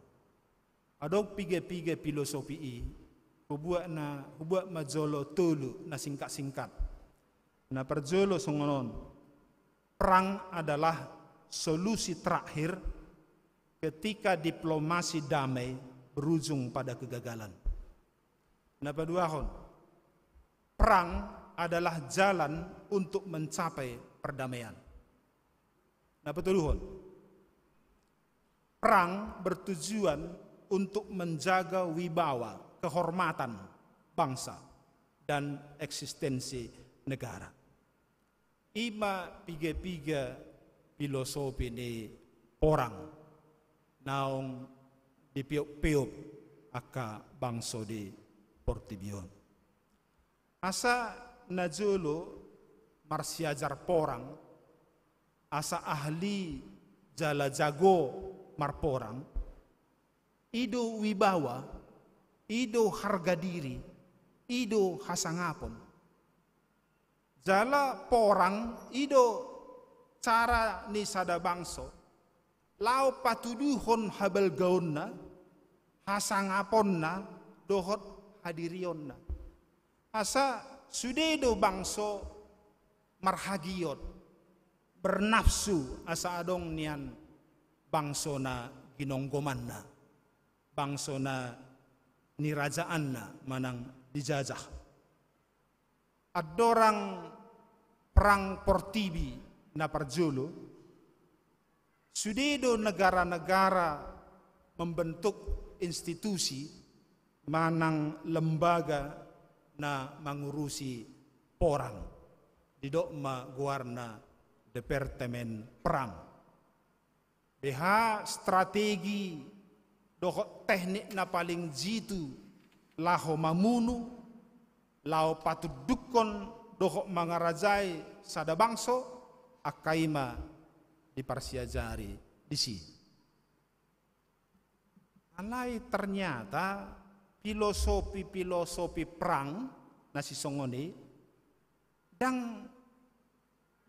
Adong piga-piga filosofi i, hubuat na, hubuat ma jolo tolu na singkat-singkat. Na parjolo songon on, perang adalah solusi terakhir ketika diplomasi damai berujung pada kegagalan. Na paduahon, perang adalah jalan untuk mencapai perdamaian. Na patoluhon, perang bertujuan untuk menjaga wibawa, kehormatan bangsa, dan eksistensi negara. I ma piga-piga filosofi ni porang naung dipeop-peop angka bangso di portibi on. Asa na jolo marsiajar porang, asa ahli jala jago marporang, i do wibawa, i do harga diri, i do hasangapon. Jala porang i do cara ni sada bangso laho patuduhon habalgaonna, hasangaponna, dohot hadirionna. Asa sude do bangso marhagiot, bernafsu asa adong nian bangso na ginonggomanna, bangso na nirajaanna manang dijajah. Andorang perang portibi na parjolo, sude do negara-negara membentuk institusi manang lembaga na mangurusi porang. Didok ma goarna Departemen Perang. Beha strategi dohot teknik na paling jitu laho mamunu, laho patundukkon dohot mangarajai sada bangso, angka i ma diparsiajari disi. Alai ternyata filosofi-filosofi perang na sisongon i ndang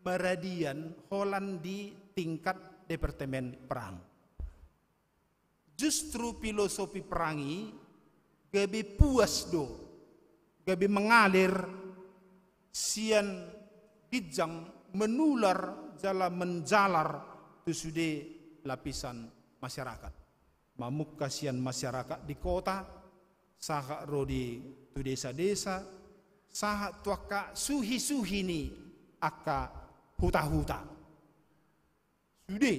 maradian holan di tingkat Departemen Perang. Justru filosofi perang i gabe puas do, gabe mengalir sian ginjang, menular jala menjalar tu sude lapisan masyarakat. Mamungka sian masyarakat di kota, sahat ro di tu desa-desa, sahat tu angka suhi-suhi ni angka huta-huta. Sude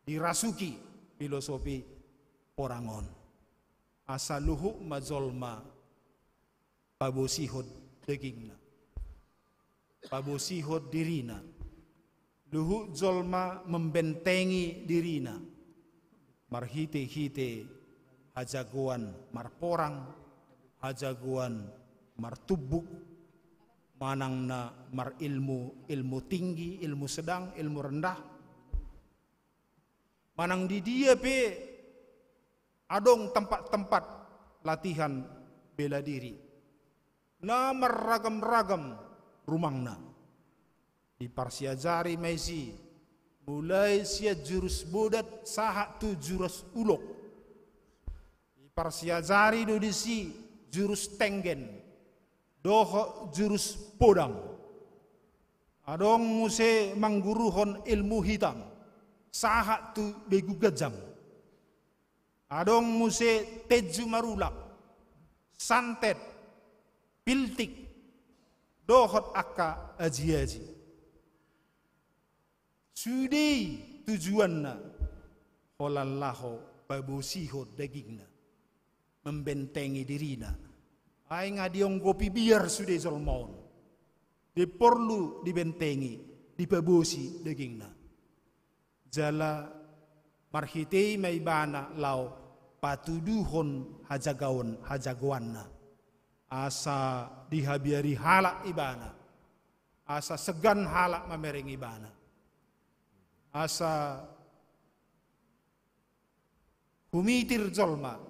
dirasuki filosofi porang on. Asa luhut ma jolma pabosihon dagingna, pabosihon dirina. Luhut jolma membentengi dirina marhite-hite hajagoan marporang, hajagoan martumbuk, manang na marilmu, ilmu tinggi, ilmu sedang, ilmu rendah. Manang di dia pe adong tempat-tempat latihan bela diri na marragam-ragam rumangna. Diparsiajari ma disi mulai sian jurus bodat sahat tu jurus ulok. Diparsiajari do disi jurus tenggen dohot jurus podang. Adong muse mangguruhon ilmu hitam sahat tu begu ganjang. Adong muse tinju marulak, santet, piltik, dohot angka aji-aji. Sude i tujuanna holan laho pabosihon dagingna, membentengi dirina. Ai nga dionggopi biar sude jolma on. Dia porlu dibentengi, dipabosi dagingna. Jala marhite i ma ibana laho patuduhon hajagoan, hajagoanna. Asa dihabiari halak ibana. Asa segan halak mamereng ibana. Asa humitir jolma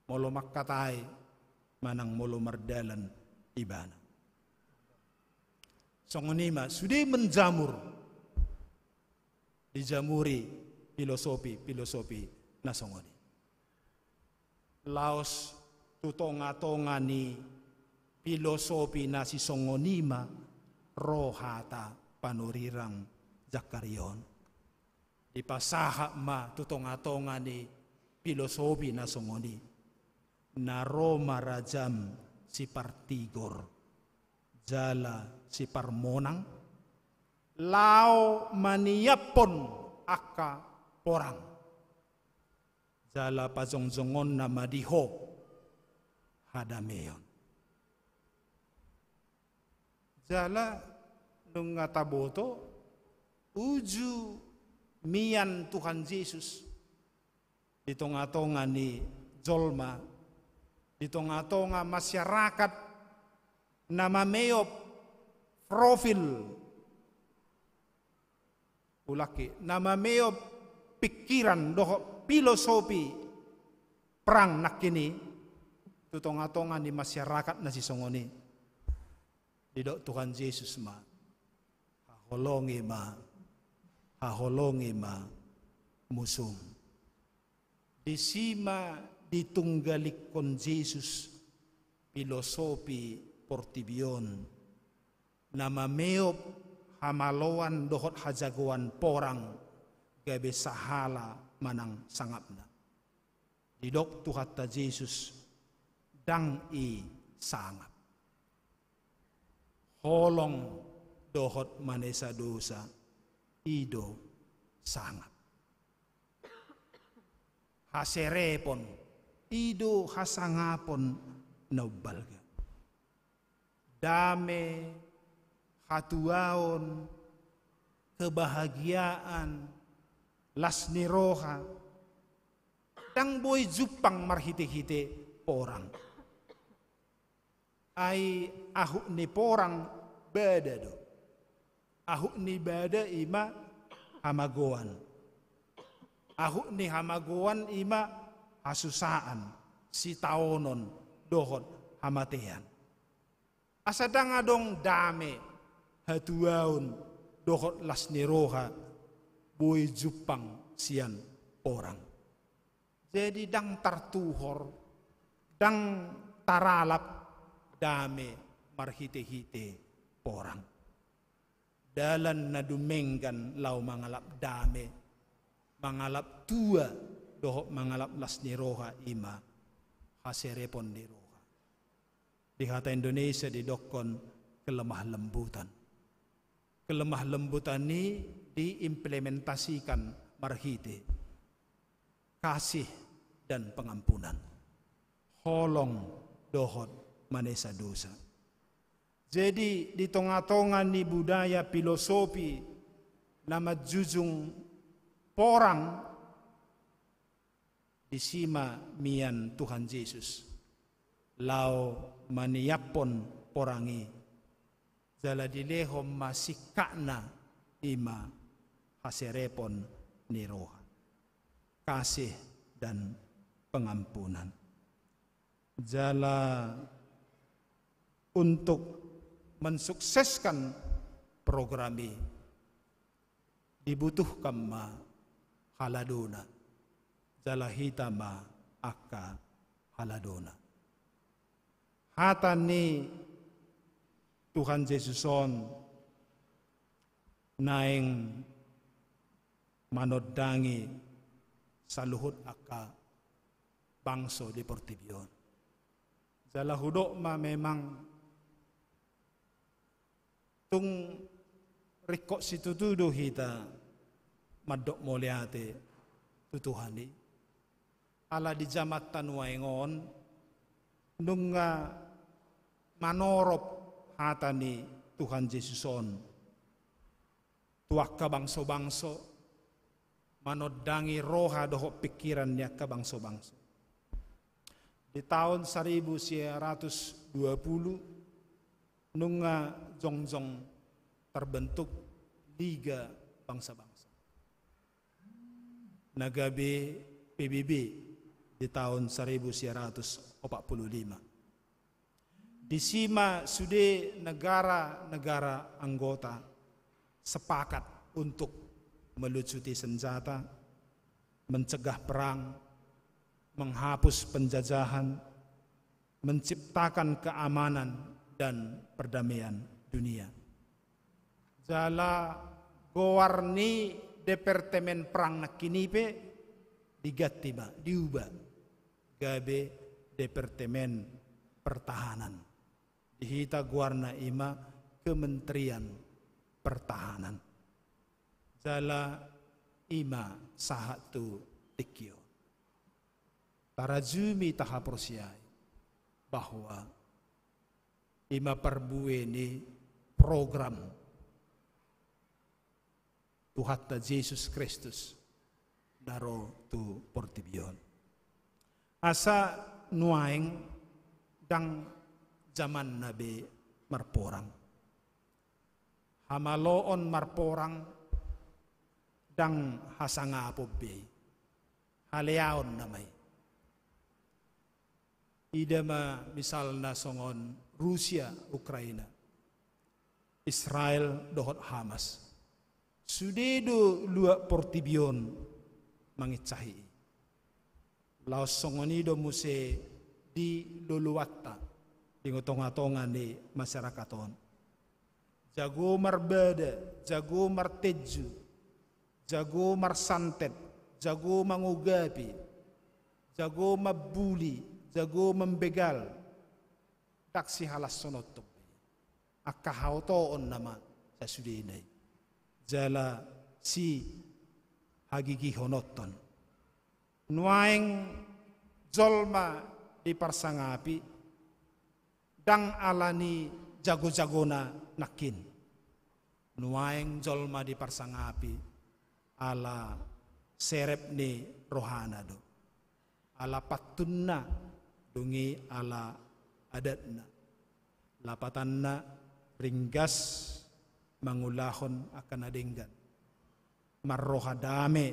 molo mangkatai manang molo mardalan ibana. Songon i ma sude menjamur, dijamuri filosofi-filosofi na songon i. Laos tu tonga-tonga ni filosofi na sisongon i ma ro hata panurirang Jakaria on. Dipasahat ma tu tonga-tonga ni filosofi na songon i, na ro ma rajam sipartigor jala siparmonang, laho maniaphon angka porang, jala pajongjongonna ma di ho hadameon. Jala nunga taboto uju mian Tuhan Jesus di tonga-tonga ni jolma, di tonga-tonga masyarakat na mameop profil, ulaki, na mameop pikiran dohot filosofi perang nangkin i tu tonga-tonga ni masyarakat na sisongon i. Didok Tuhan Jesus ma, haholongi ma, haholongi ma musum. Disi ma ditunggalikkon Jesus filosofi portibi on, na mameop hamaloan dohot hajagoan porang gabe sahala manang sangapna. Didok Tuhanta Jesus, ndang i sangap. Holong dohot manesa dosa, i do sangap. Haserepon, i do hasangapon na umbalga. Dame, hatuaon, kebahagiaan, las ni roha, ndang boi jumpang marhite-hite porang. Ai ahut ni porang bada do. Ahut ni bada i ma hamagoan. Ahut ni hamagoan i ma hasusaan, sitaonon, dohot hamatean. Asa ndang adong dame, hatuaon, dohot las ni roha boi jumpang sian porang. Jadi ndang tartuhor, ndang taralap dame marhite-hite porang. Dalan na dumenggan laho mangalap dame, mangalap tua, dohot mangalap las ni roha i ma haserepon ni roha. Di hata Indonesia didokkon kelemah lembutan. Kelemah lembutan i diimplementasikan marhite kasih dan pengampunan. Holong dohot manesa dosa. Jadi di tonga-tonga ni budaya filosofi na manjujung porang, disi ma mian Tuhan Jesus laho maniaphon porang i, jala dilehon ma singkatna, i ma haserepon ni roha, kasih dan pengampunan. Jala untuk mensukseskan program i, dibutuhkan ma haladona, jala hita ma angka haladona. Hata ni Tuhan Jesus on naeng manondangi saluhut angka bangso di portibi on. Jala hudok ma, memang tung ringkot situtu do hita mandok mauliate tu Tuhan i. Ala di jamanta nuaeng on, nunga manorop hata ni Tuhan Jesus on tu angka bangso-bangso, manondangi roha dohot pingkiran ni angka bangso-bangso. Di taon saribu sia ratus dua pulu, nunga jongjong terbentuk Liga Bangsa-Bangsa, na gabe P B B di taon saribu sia ratus opat pulu lima. Disi ma sude negara-negara anggota sepakat untuk melucuti senjata, mencegah perang, menghapus penjajahan, menciptakan keamanan dan perdamaian dunia. Jala goar ni departemen perang nangkin i pe diganti ma, diubah gabe Departemen Pertahanan. Di hita goarna i ma Kementerian Pertahanan. Jala i ma sahat tu tingki on. Tarajumi, tahaporseai bahwa i ma parbue ni program Tuhanta Jesus Kristus na ro tu portibi on. Asa nuaeng ndang jamanna be marporang. Hamaloon marporang ndang hasangapon be i. Haleaon nama i. Ida ma misalna songon Rusia, Ukraina, Israel dohot Hamas. Sude do luat portibi on manginsahi i. Laos songon i do muse di loloanta, di tonga-tonga ni masyarakat on. Jago marbada, jago martenju, jago marsantet, jago mangugapi, jago mambuli, jago mambegal. Ndang sihalashononton be i. Angka haotoon nama sasudena i. Jala sihagigihononton. Nuaeng jolma diparsangapi, ndang ala ni jago-jagona nangkin. Nuaeng jolma diparsangapi ala serep ni rohana do. Ala pantunna, dung i ala adatna. Lapatanna, ringgas mangulahon angka na denggan. Marroha dame,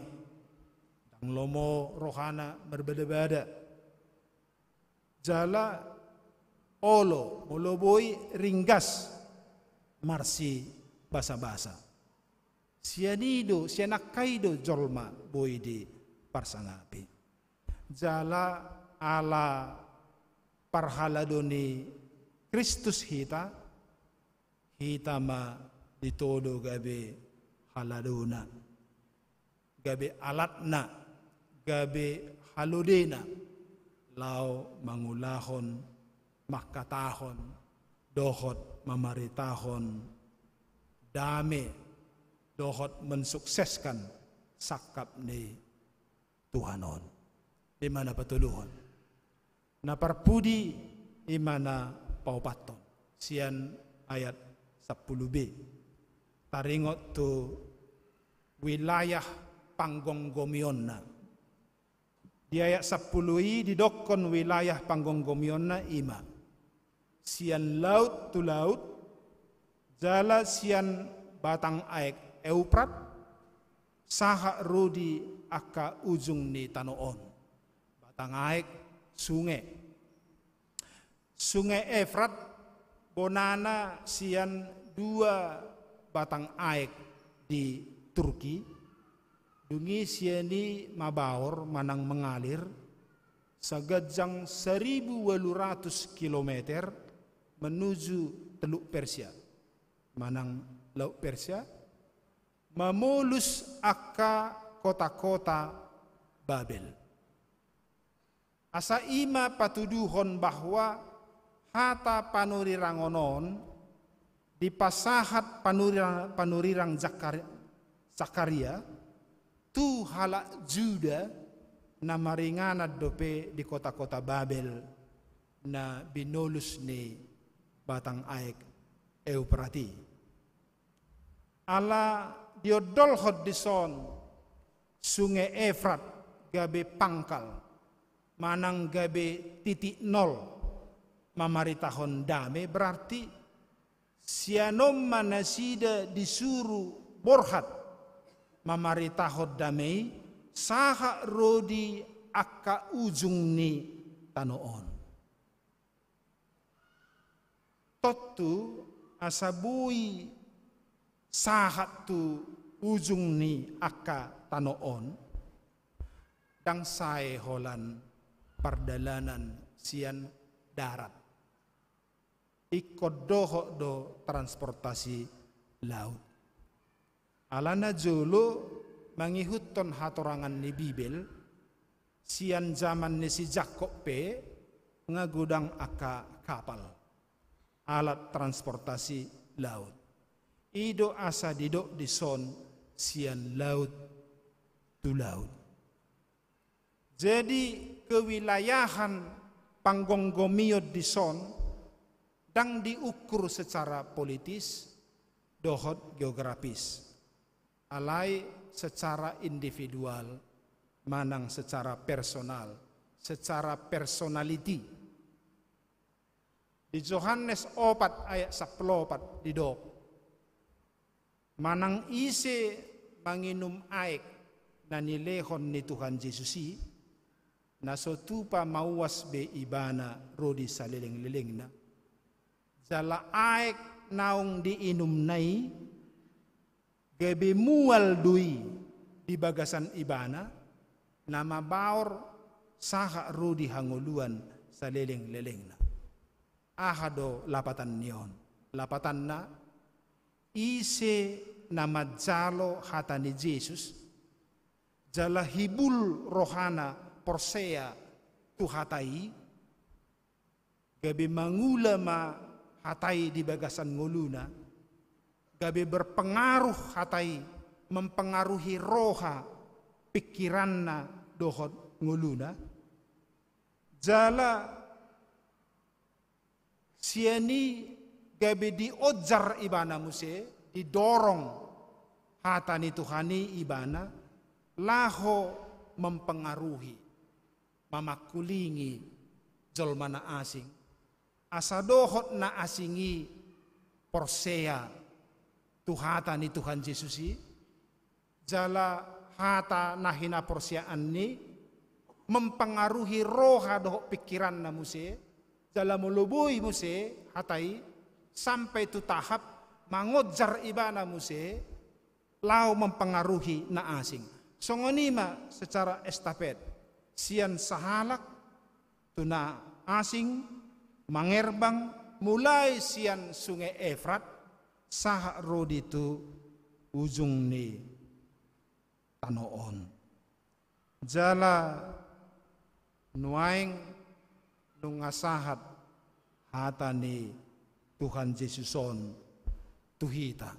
ndang lomo rohana marbada-bada. Jala olo, molo boi, ringgas marsibasa-basa. Sian i do, sian angka i do jolma boi diparsangapi. Jala ala parhalado ni Kristus hita, hita ma ditodo gabe haladona, gabe alatna, gabe halodena, laho mangulahon, mangkatahon, dohot mamaritahon dame, dohot mensukseskan sangkap ni Tuhan on. I ma na patoluhon. Na parpudi i ma na paopathon, sian ayat sampulu b. Taringot tu wilayah panggomgomionna. Di ayat sampulu i didokkon wilayah panggomgomionna i ma. sian laut tu laut, jala sian batang aek Euprat, sahat ro di angka ujung ni tano on. Batang aek sunge. Sunge Efrat bonana sian dua batang aek di Turki, dung i sian i mabaor manang mengalir, saganjang saribu ualu ratus kilometer menuju Teluk Persia, manang Laut Persia, mamolus angka kota-kota Babel. Asa i ma patuduhon bahwa hata panurirangon on dipasahat panurira-, panurirang Zakar-, Zakaria tu halak Juda na maringanan dope di kota-kota Babel na binolus ni batang aek Euprat i. Ala diondolhon dison sunge Efrat gabe pangkal, manang gabe titik nol mamaritahon dame, berarti sian on ma nasida disuru borhat mamaritahon dame i sahat ro di angka ujung ni tano on. Tontu asa boi sahat tu ujung ni angka tano on, ndang sae holan pardalanan sian darat. Ingkon dohot do transportasi laut. Alana jolo mangihuthon hatorangan ni Bibel, sian jaman ni si Jakob pe nga godang angka kapal, alat transportasi laut. I do asa didok dison sian laut tu laut. Jadi kewilayahan panggomgomion dison ndang diukur secara politis dohot geografis, alai secara individual manang secara personal, secara personality. Di Johannes opat ayat sampulu opat didok, manang ise manginum aek na nilehon ni Tuhan Jesus i, na so tupa mauas be ibana ro di salelenglelengna. Jala aek naung diinumna i gabe mual do i di bagasan ibana, na mabaor sahat ro di hangoluan salelenglelengna. Aha do lapatan ni on? Lapatanna, ise na manjalo hata ni Jesus, jala hibul rohana porsea tu hata i, gabe mangula ma hata i di bagasan ngoluna, gabe berpengaruh hata i, mempengaruhi roha, pikiranna dohot ngoluna. Jala sian i gabe dionjar ibana muse, didorong hata ni Tuhan i ibana laho mempengaruhi, mamangkulingi jolma na asing, asa dohot na asing i porsea tu hata ni Tuhan Jesus i, jala hata na hinaporseaanna i mempengaruhi roha dohot pikiranna muse, jala molo boi muse hata i sampai tu tahap mangonjar ibana muse laho mempengaruhi na asing. Songon i ma secara estafet, sian sahalak tu na asing, mangerbang mulai sian Sungai Efrat sahat ro di tu ujung ni tano on. Jala nuaeng nunga sahat hata ni Tuhan Jesus on tu hita.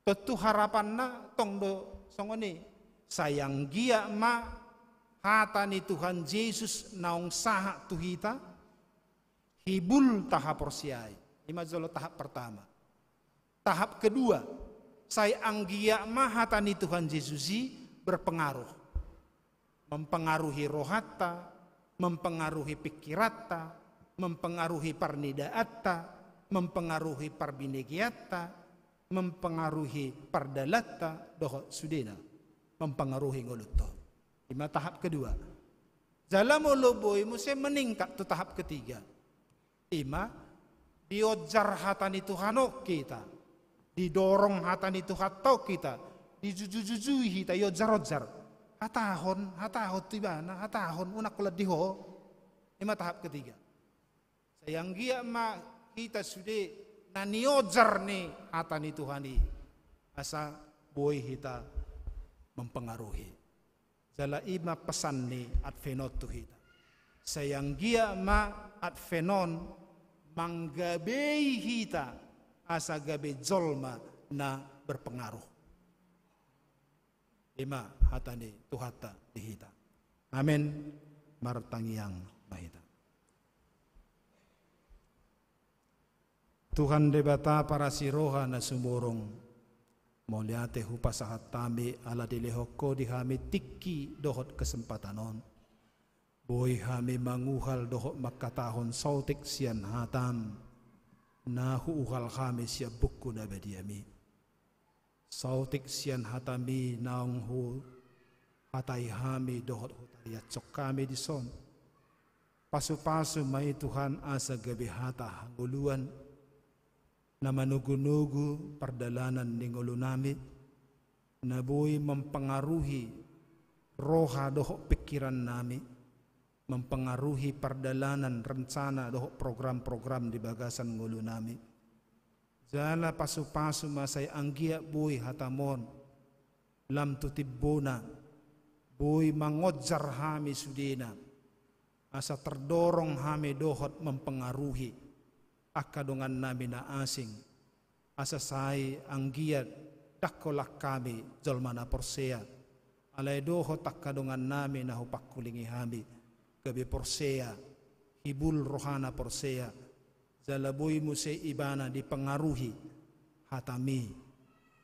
Tontu harapanna tong do songon i. Sai anggiat ma hata ni Tuhan Jesus naung sahat tu hita, hibul tahaporseai. I ma jolo tahap pertama. Tahap kedua, sai anggiat ma hata ni Tuhan Jesus i berpengaruh. Mempengaruhi rohanta, mempengaruhi pikiranta, mempengaruhi parnidaanta, mempengaruhi parbinegeanta, mempengaruhi pardalanta, dohot sudena, mempengaruhi ngolunta on. Ima tahap kedua. Jala molo boi muse meningkat tu tahap ketiga. Ima, dionjar hata ni Tuhan on hita, didorong hata ni Tuhan on hita, dijujujujui hita, ionjar-onjar. Hatahon, hatahon tu ibana, hatahon, unang holan di ho. Ima tahap ketiga. Sai anggiat ma hita sude na nionjar ni hata ni Tuhan i, asa boi hita mempengaruhi. Jala ima pesan ni Advent on tu hita. Sai anggiat ma Advent on manggabei hita asa gabe jolma na berpengaruh. Ima hata ni Tuhanta di hita. Amen. Martangiang ma hita. Tuhan Debata parasi roha na sumurung, mauliate hupasahat hami ala dilehon Ho di hami tingki dohot kesempatan on. Boi hami manguhal dohot mangkatahon saotik sian hataM, na huuhal hami sian buku na badiaMi. Saotik sian hataMi naung huhatai hami dohot hutariashon hami dison. Pasupasu ma i Tuhan asa gabe hata hangoluan, na manugunugu pardalanan ni ngolunami, na boi mempengaruhi roha dohot pingkirannami, mempengaruhi pardalanan rencana dohot program-program di bagasan ngolunami. Jala pasupasu ma sai anggiat boi hataM on, lam tu timbona, boi mangonjar hami sudena, asa terdorong hami dohot mempengaruhi angka dongannami na asing, asa sai anggiat ndang holan hami jolma na porsea, alai dohot angka dongannami na hupangkulingi hami, gabe porsea, hibul rohana porsea, jala boi muse ibana dipengaruhi hataMi,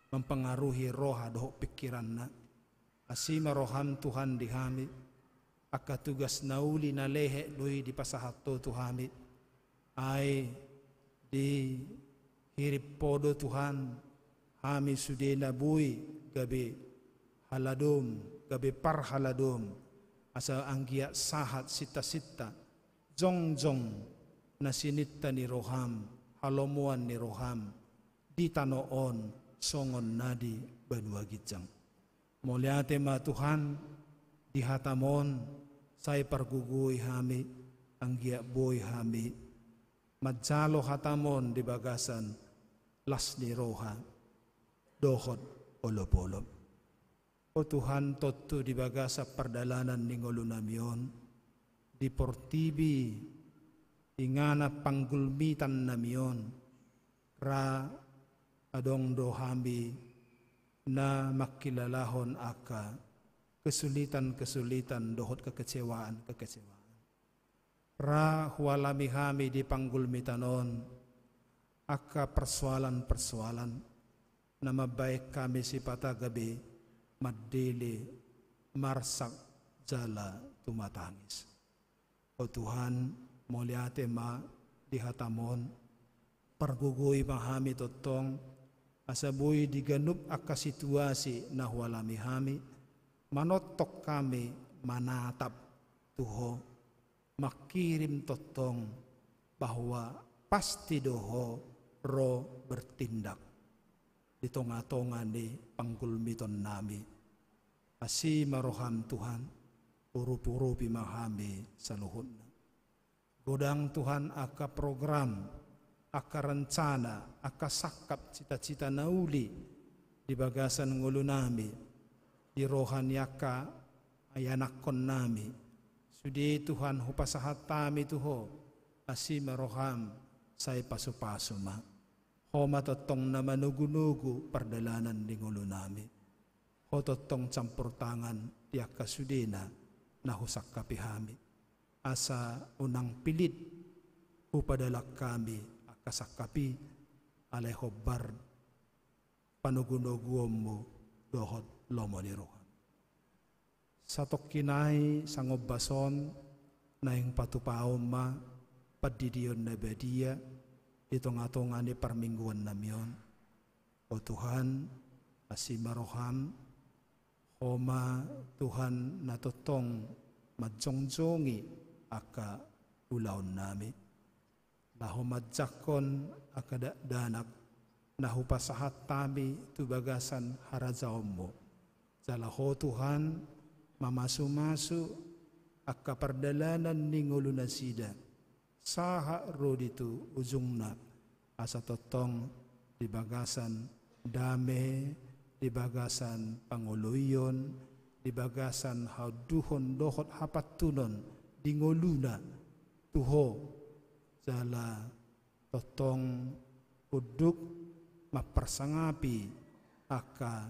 mempengaruhi roha dohot pingkiranna. Asi ma rohaM Tuhan di hami, angka tugas na uli na lehet do i dipasahat Ho tu hami. Ai dihirim Ho do Tuhan, hami sudena boi gabe haladoM, gabe parhaladoM, asa anggiat sahat sintasinta, jongjong na sininta ni rohaM, halomoan ni rohaM, di tano on songon na di banua ginjang. Mauliate ma Tuhan, di hataM on, sai pargogoi hami, anggiat boi hami manjalo hataM on di bagasan las ni roha dohot olopolop. O Tuhan, tontu di bagasan pardalanan ni ngolunami on, di portibi, inganan panggulmitannami on, ra adong do hami na mangkilalahon angka kesulitan-kesulitan dohot kekecewaan-kekecewaan. Ra hualami hami di panggulmitan on angka persoalan-persoalan na mambahen hami sipata gabe mandele, marsak jala tumatangis. O Tuhan, mauliate ma di hataM on, pargogoi ma hami tongtong, asa boi di ganup angka situasi na hualami hami, manongtong hami manatap tu Ho, mangkirim tongtong bahwa pasti do Ho ro bertindak di tonga-tonga ni panggulmitonnami. Asi ma rohaM Tuhan, urup-urupi ma hami saluhutna. Godang Tuhan angka program, angka rencana, angka sangkap cita-cita na uli di bagasan ngolunami, di roha ni angka ianakkonnami. Sude Tuhan hupasahat hami tu Ho, asi ma rohaM, sai pasu-pasu ma. Ho ma tongtong na manogu-nogu pardalanan ni ngolunami. Ho tongtong campur tangan di angka sudena na husangkapi hami. Asa unang pilit hupadalan hami angka sangkap i, alai hombar panogu-noguonMu dohot lomo ni rohaM. Satongkin nai sangombas on naeng patupahon ma pandidion na badia di tonga-tonga ni parmingguan nami on. O Tuhan, asi ma roham, Ho ma Tuhan na tongtong manjongjongi angka ulaon nami. Laho manjangkon angka dakdanak na hupasahat hami tu bagasan harajaonmu. Jala Ho Tuhan, mamasumasu angka pardalanan ni ngolunasida, sahat ro di tu ujungna, asa tongtong di bagasan dame, di bagasan pangoloion, di bagasan haunduhon dohot hapantunon di ngoluna tu Ho, jala tongtong unduk mamparsangapi angka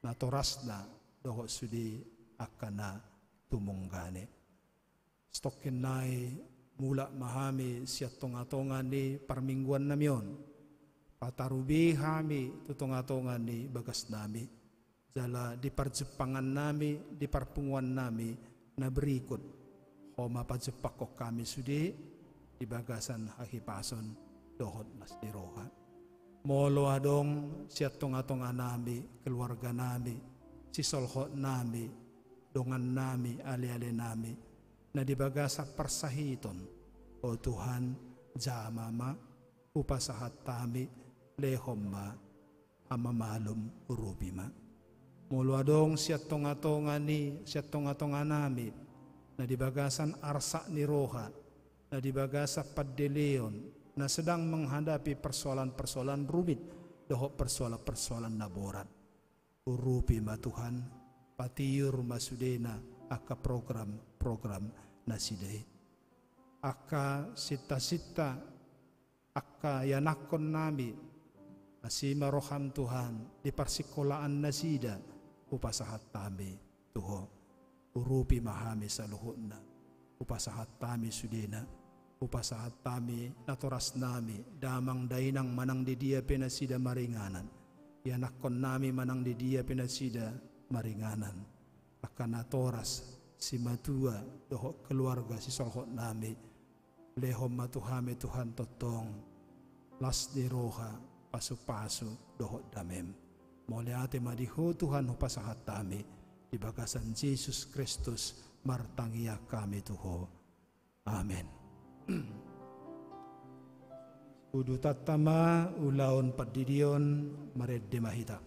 natorasna dohot sude angka na tumunggane. Satongkin nai, mulak ma hami sian tonga-tonga ni parmingguan nami on. Patarube hami tu tonga-tonga ni bagas nami. Jala di parjumpangan nami, di parpunguan nami na berikut, Ho ma pajumpangkon hami sude di bagasan hahipason dohot las ni roha. Molo adong sian tonga-tonga nami, keluarga nami, sisolhot nami, dongan nami, ale-ale nami, na di bagasan parsahiton, o Tuhan, jama ma, hupasahat hami, lehon ma hamamalum, urupi ma. Molo adong sian tonga-tonga ni, sian tonga-tonga nami, na di bagasan arsak ni roha, na di bagasan pandeleon, na sedang menghadapi persoalan-persoalan rumit dohot persoalan-persoalan na borat. Urupi ma Tuhan, patiur ma sudena angka program-program nasida i. Angka sinta-sinta, angka ianakkon nami, asi ma roham Tuhan, di parsikolaan nasida, hupasahat hami tu Ho. Urupi ma hami saluhutna. Hupasahat hami sudena. Hupasahat hami natoras nami, damang dainang manang di dia pe nasida maringanan. Ianakkon nami manang di dia pe nasida maringanan. Angka natoras, simatua, dohot keluarga sisolhot nami. Lehon ma tu hami Tuhan tongtong las ni roha, pasu-pasu dohot damem. Mauliate ma di Ho Tuhan hupasahat hami, di bagasan Jesus Kristus martangiang hami tu Ho. Amen. Udutanta ma ulaon pandidion, marende ma hita.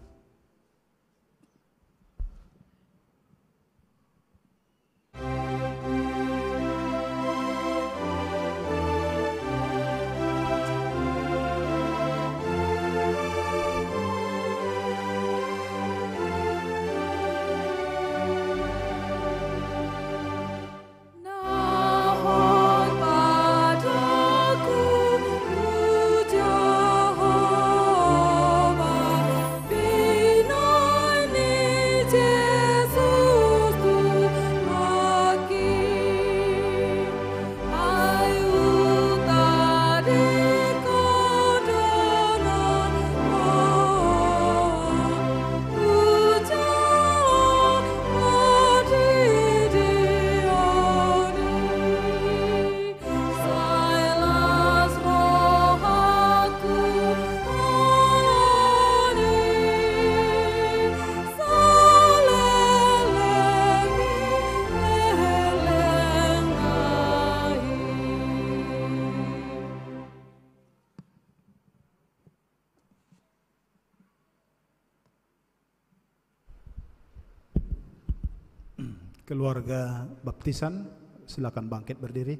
Keluarga baptisan, silakan bangkit berdiri.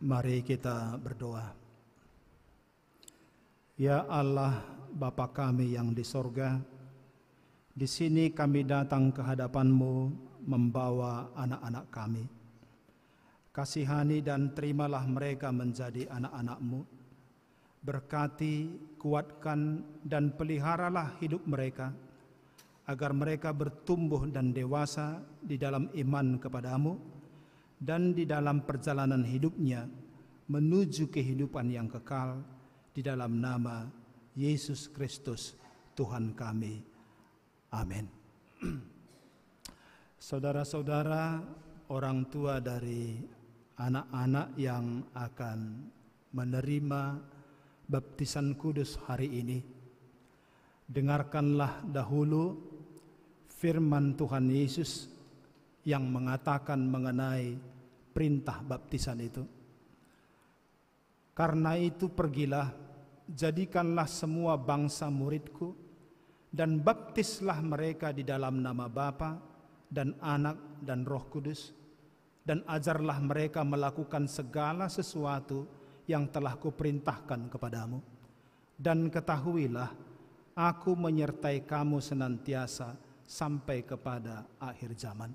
Mari kita berdoa. Ya Allah, Bapa kami yang di sorga, di sini kami datang ke hadapan-Mu membawa anak-anak kami. Kasihani dan terimalah mereka menjadi anak-anak-Mu. Berkati, kuatkan, dan peliharalah hidup mereka, agar mereka bertumbuh dan dewasa di dalam iman kepada-Mu dan di dalam perjalanan hidupnya menuju kehidupan yang kekal, di dalam nama Yesus Kristus, Tuhan kami. Amin. Saudara-saudara, orang tua dari Anak-anak yang akan menerima baptisan kudus hari ini, dengarkanlah dahulu firman Tuhan Yesus yang mengatakan mengenai perintah baptisan itu. Karena itu pergilah, jadikanlah semua bangsa muridku, dan baptislah mereka di dalam nama Bapa, dan Anak, dan Roh Kudus, dan ajarlah mereka melakukan segala sesuatu yang telah kuperintahkan kepadamu. Dan ketahuilah, Aku menyertai kamu senantiasa sampai kepada akhir zaman.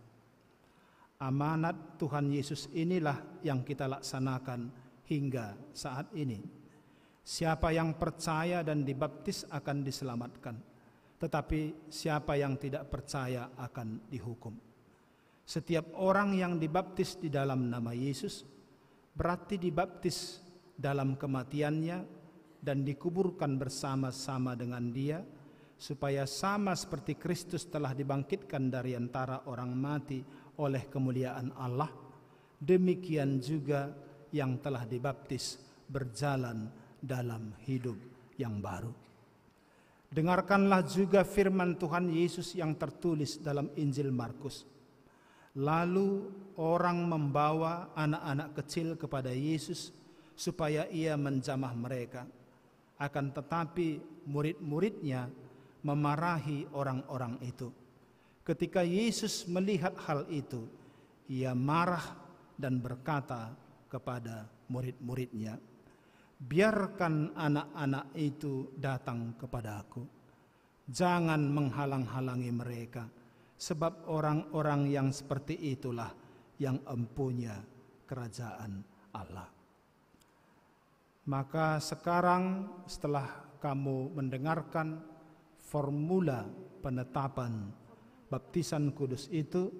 Amanat Tuhan Yesus inilah yang kita laksanakan hingga saat ini. Siapa yang percaya dan dibaptis akan diselamatkan, tetapi siapa yang tidak percaya akan dihukum. Setiap orang yang dibaptis di dalam nama Yesus, berarti dibaptis dalam kematian-Nya dan dikuburkan bersama-sama dengan Dia, supaya sama seperti Kristus telah dibangkitkan dari antara orang mati oleh kemuliaan Allah, demikian juga yang telah dibaptis berjalan dalam hidup yang baru. Dengarkanlah juga firman Tuhan Yesus yang tertulis dalam Injil Markus. Lalu orang membawa anak-anak kecil kepada Yesus supaya Ia menjamah mereka. Akan tetapi, murid-murid-Nya memarahi orang-orang itu. Ketika Yesus melihat hal itu, Ia marah dan berkata kepada murid-murid-Nya, "Biarkan anak-anak itu datang kepada-Ku. Jangan menghalang-halangi mereka, sebab orang-orang yang seperti itulah yang empunya kerajaan Allah." Maka sekarang, setelah kamu mendengarkan formula penetapan baptisan kudus itu,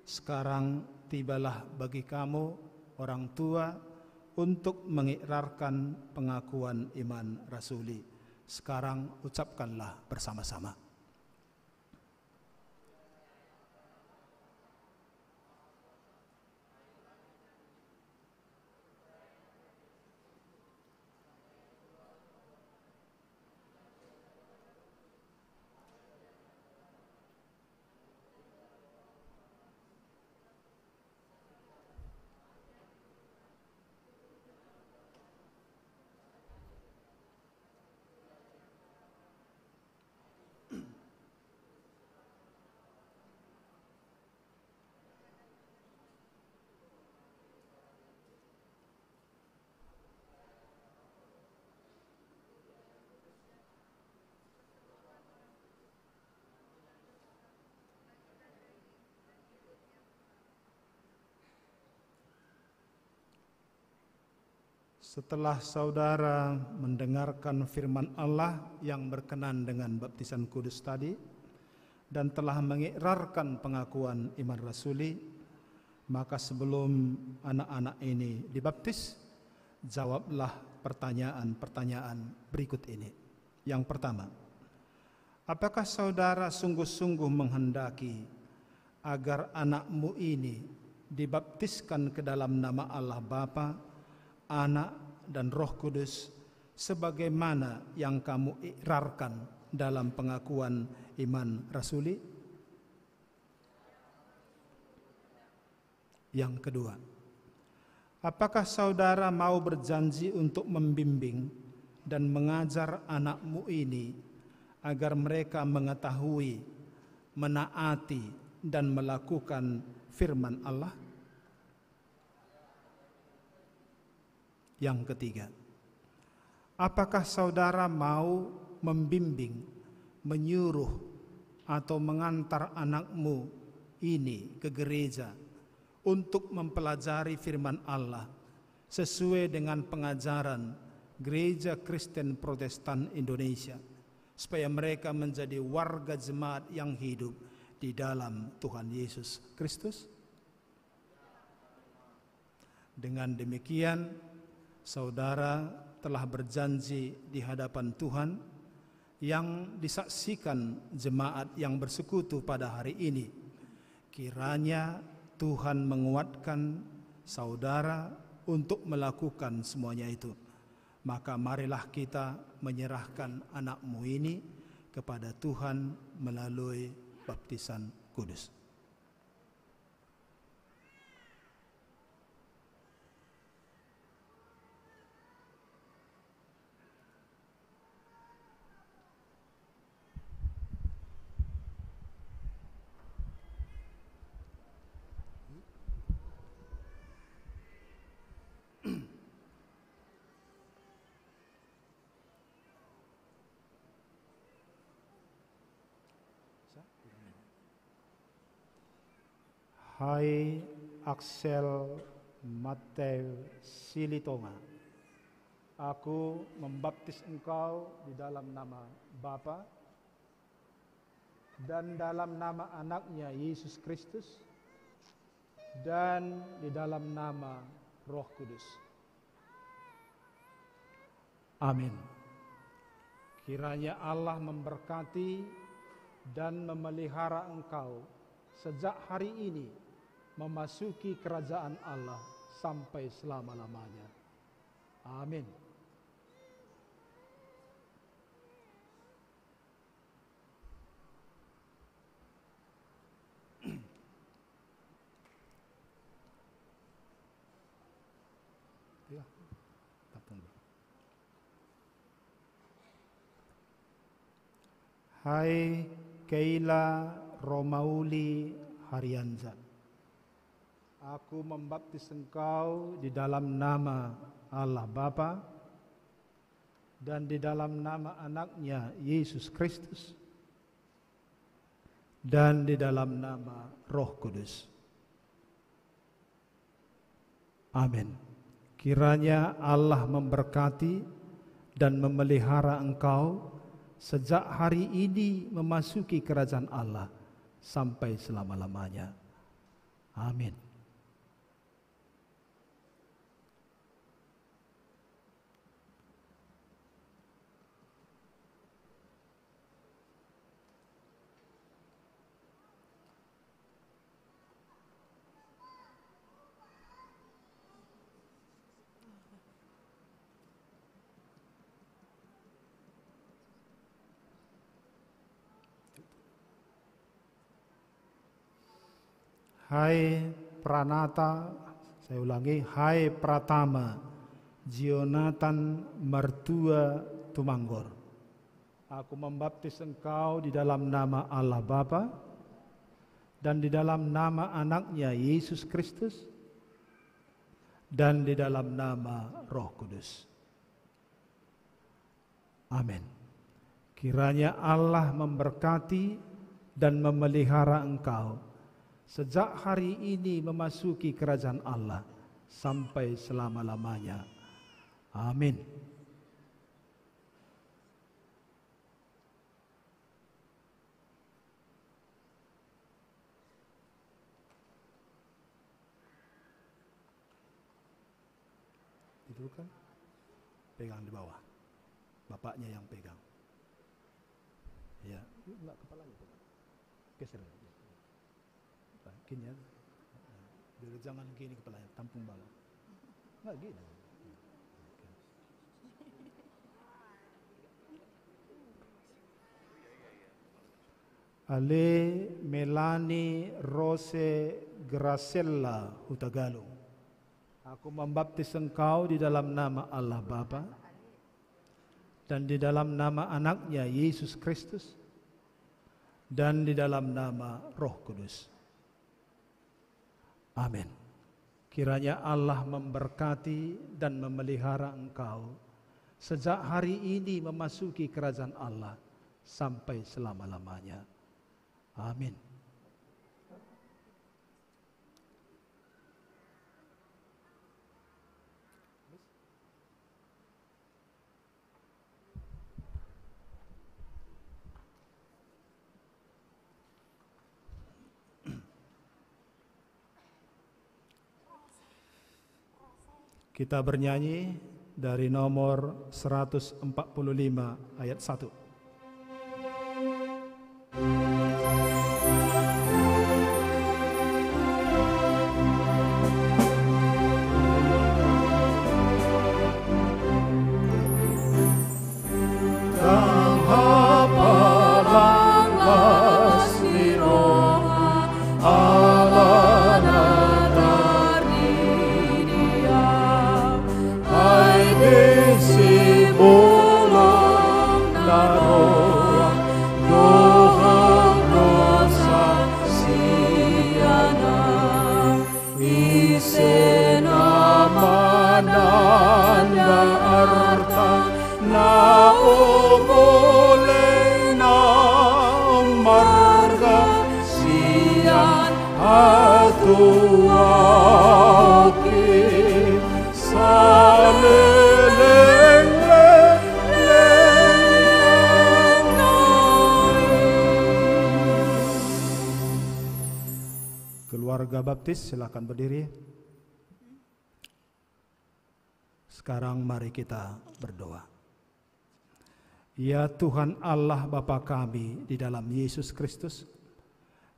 sekarang tibalah bagi kamu, orang tua, untuk mengikrarkan pengakuan iman rasuli. Sekarang ucapkanlah bersama-sama. Setelah saudara mendengarkan firman Allah yang berkenan dengan baptisan kudus tadi, dan telah mengikrarkan pengakuan iman rasuli, maka sebelum anak-anak ini dibaptis, jawablah pertanyaan-pertanyaan berikut ini. Yang pertama, apakah saudara sungguh-sungguh menghendaki agar anakmu ini dibaptiskan ke dalam nama Allah Bapa, Anak, dan Roh Kudus, sebagaimana yang kamu ikrarkan dalam pengakuan iman rasuli? Yang kedua, apakah saudara mau berjanji untuk membimbing dan mengajar anakmu ini agar mereka mengetahui, menaati, dan melakukan firman Allah? Yang ketiga, apakah saudara mau membimbing, menyuruh, atau mengantar anakmu ini ke gereja untuk mempelajari firman Allah sesuai dengan pengajaran Gereja Kristen Protestan Indonesia, supaya mereka menjadi warga jemaat yang hidup di dalam Tuhan Yesus Kristus? Dengan demikian, saudara telah berjanji di hadapan Tuhan yang disaksikan jemaat yang bersekutu pada hari ini. Kiranya Tuhan menguatkan saudara untuk melakukan semuanya itu. Maka marilah kita menyerahkan anakmu ini kepada Tuhan melalui baptisan kudus. Hai Axel Mateu Silitonga, aku membaptis engkau di dalam nama Bapa, dan dalam nama Anaknya Yesus Kristus, dan di dalam nama Roh Kudus. Amin. Kiranya Allah memberkati dan memelihara engkau sejak hari ini memasuki kerajaan Allah sampai selama-lamanya. Amin. Iya, tampung dulu. Hai Keila Romauli Harianza, aku membaptis engkau di dalam nama Allah Bapa, dan di dalam nama Anaknya Yesus Kristus, dan di dalam nama Roh Kudus. Amin. Kiranya Allah memberkati dan memelihara engkau sejak hari ini memasuki kerajaan Allah sampai selama-lamanya. Amin. Hai Pranata, saya ulangi, hai Pratama Jonathan Martua Tumanggor, aku membaptis engkau di dalam nama Allah Bapa, dan di dalam nama Anaknya Yesus Kristus, dan di dalam nama Roh Kudus. Amin. Kiranya Allah memberkati dan memelihara engkau sejak hari ini memasuki kerajaan Allah sampai selama-lamanya. Amin. Itu kan pegang di bawah. Bapaknya yang pegang. Ya, enggak kepalanya pegang. Geser. Nah, gini ya. Biar jangan gini kepalanya, tampung bawah. Enggak gini. Ale Melani Rose Grasella Hutagalung. Aku membaptis engkau di dalam nama Allah Bapa, dan di dalam nama Anaknya Yesus Kristus, dan di dalam nama Roh Kudus. Amin. Kiranya Allah memberkati dan memelihara engkau sejak hari ini memasuki kerajaan Allah sampai selama-lamanya. Amin. Kita bernyanyi dari nomor seratus empat puluh lima, ayat satu. Sibolon na roa dohot dosa sian na, ise na mananda arta na umolei na marga sian hatuaonki saleleng leleng. Keluarga baptis, silakan berdiri. Sekarang mari kita berdoa. Ya Tuhan Allah Bapa kami di dalam Yesus Kristus,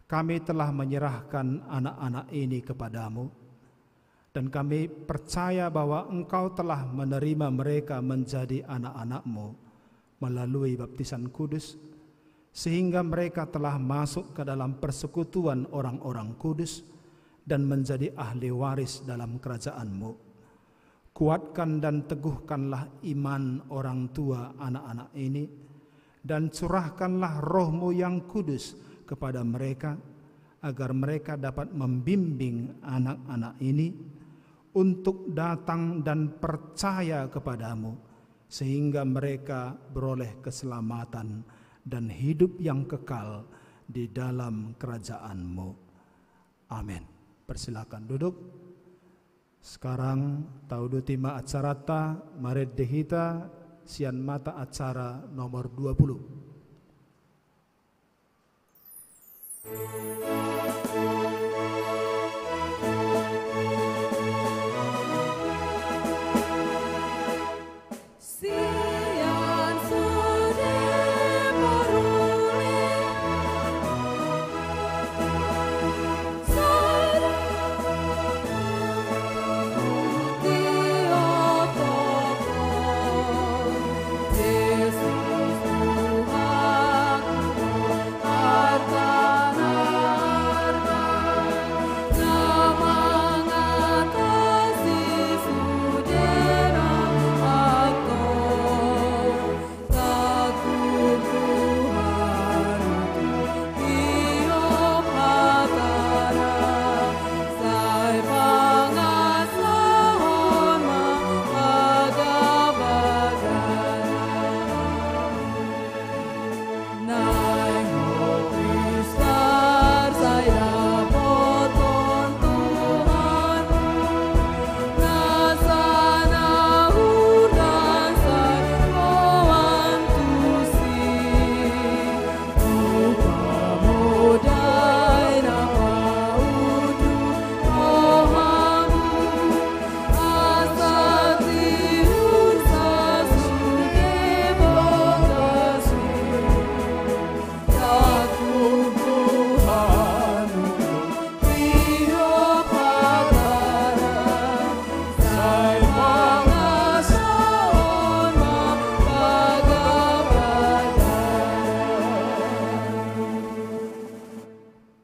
kami telah menyerahkan anak-anak ini kepada-Mu, dan kami percaya bahwa Engkau telah menerima mereka menjadi anak-anak-Mu melalui baptisan kudus, sehingga mereka telah masuk ke dalam persekutuan orang-orang kudus dan menjadi ahli waris dalam kerajaan-Mu. Kuatkan dan teguhkanlah iman orang tua anak-anak ini, dan curahkanlah Roh-Mu yang kudus kepada mereka, agar mereka dapat membimbing anak-anak ini untuk datang dan percaya kepada-Mu, sehingga mereka beroleh keselamatan dan hidup yang kekal di dalam kerajaan-Mu. Amin. Persilakan duduk. Sekarang tauduti ma acaranta, marende hita sian mata acara nomor dua puluh.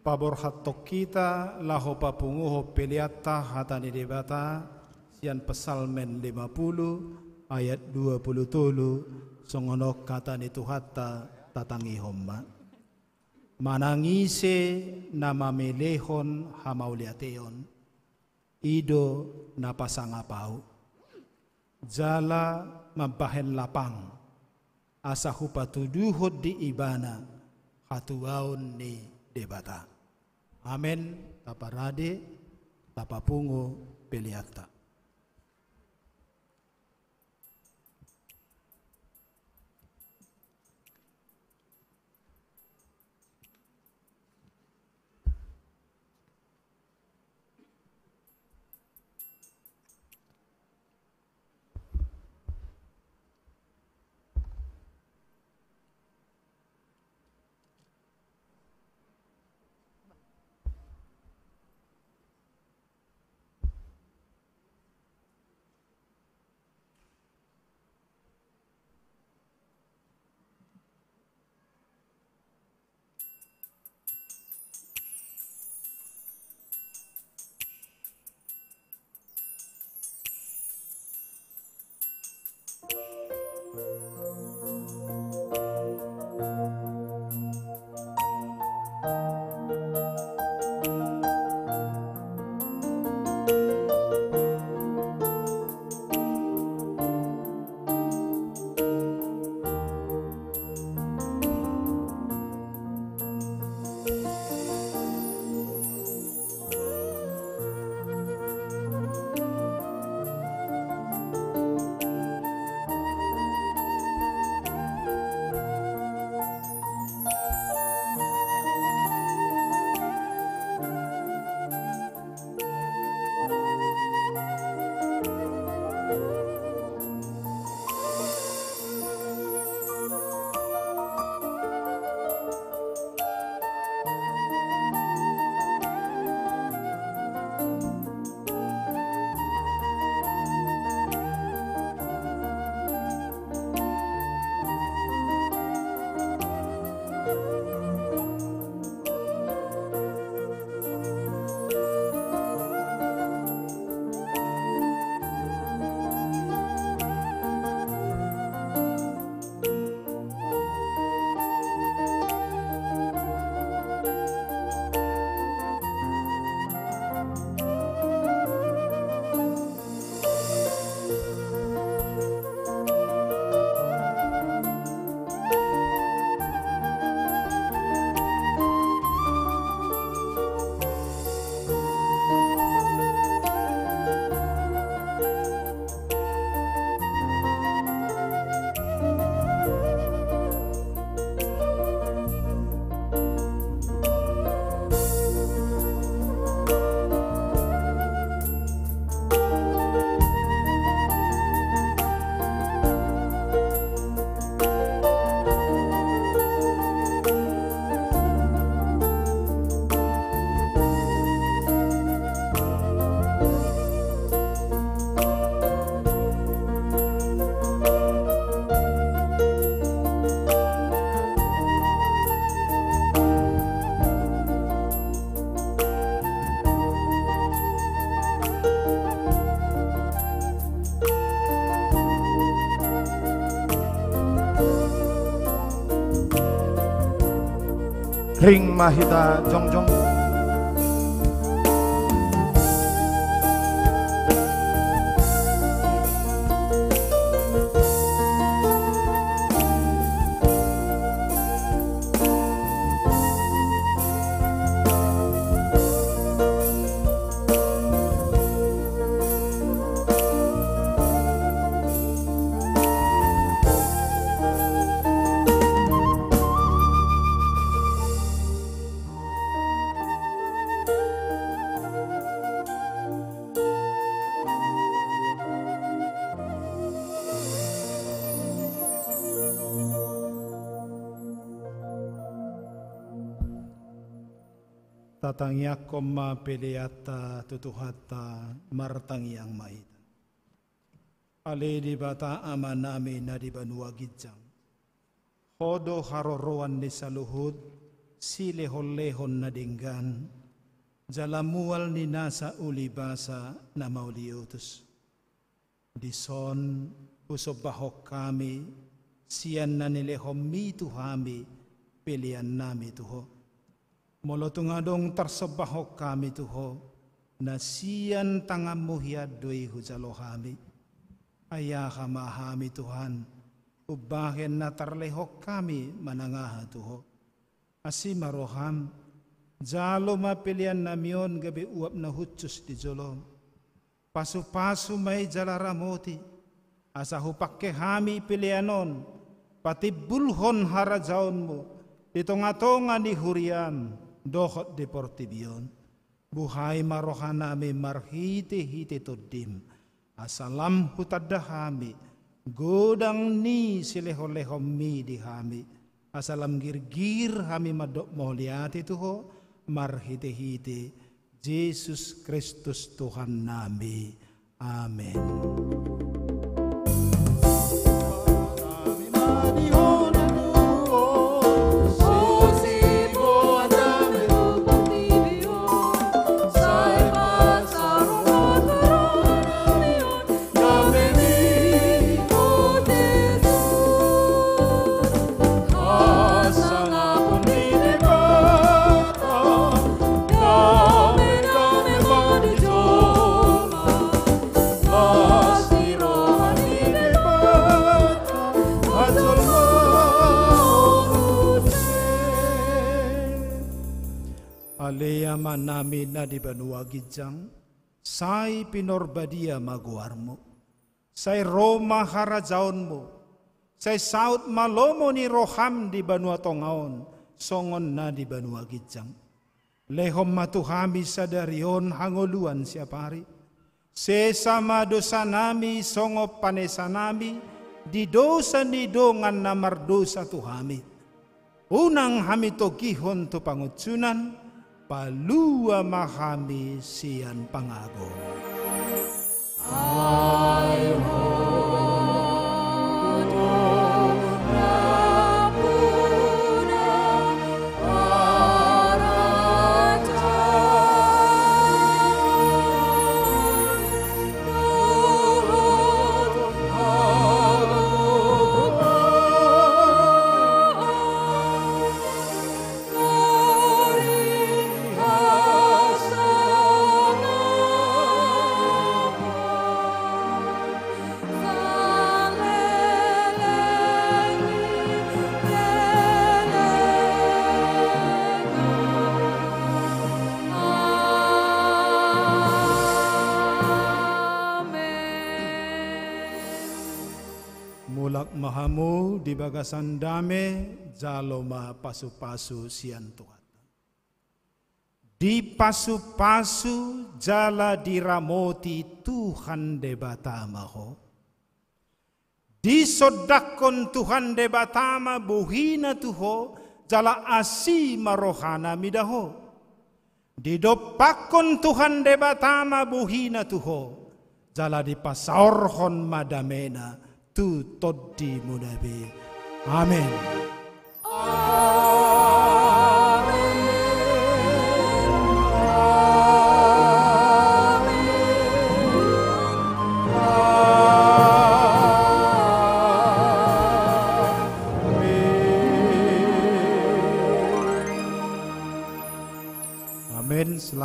Paborhathon hita laho papunguhon peleanta hata ni Debata, sian Psalmen lima puluh ayat dua puluh tolu, songon on hata ni Tuhanta, tatangihon ma. Manang ise na mamelehon hamauliateon, i do na pasangap Ahu. Jala mambahen lapang, asa hupatuduhon di ibana hatuaon ni Debata. Amen. Taparade, tapapungu peleanta. Ring ma hita jongjong. Tatangiangkon ma peleanta tu Tuhanta, martangiang ma hita. Ale Debata Amanami na di banua ginjang, Ho do haroroan ni saluhut silehonlehon na denggan, jala mual ni nasa ulibasa na mauliutus. Dison husombahon hami sian na nilehonMi tu hami peleannami tu Ho. Molo tung adong tarsombahon hami tu Ho, na sian tanganMu hian do i hujalo hami. Ai aha ma hami Tuhan, umbahen na tarlehon hami manang aha tu Ho. Asi ma rohaM, jalo ma peleannami on gabe uap na hushus di joloM. Pasupasu ma i jala ramoti, asa hupangke hami pelean on patimbulhon harajaonMu di tongatonga ni huriaM dohot di portibi on. Buhai ma rohanami marhitehite TondiM, asa lam hutanda hami godang ni silehonlehonMi di hami, asa lam girgir hami mandok mauliate tu Ho, marhitehite Jesus Kristus Tuhannami. Amen. Ale Amanami na di banua ginjang, sai pinarbadia ma goarMu. Sai ro ma harajaonMu. Sai saut ma lomo ni rohaM di banua tonga on, songon na di banua ginjang. Lehon ma tu hami sadari on hangoluan siapari. Sesa ma dosanami songon panesanami di dosa ni dongan na mardosa tu hami. Unang hami togihon tu pangunjunan, palua ma hami sian pangago. Mulak ma hamu di bagasan dame, jalo ma pasupasu sian Tuhanta. Dipasupasu jala diramoti Tuhan Debata ma ho. Disondangkon Tuhan Debata ma bohina tu ho, jala asi ma rohana mida ho. Didompakkon Tuhan Debata ma bohina tu ho, jala dipasaorhon ma damena tu tondimuna be. Amen.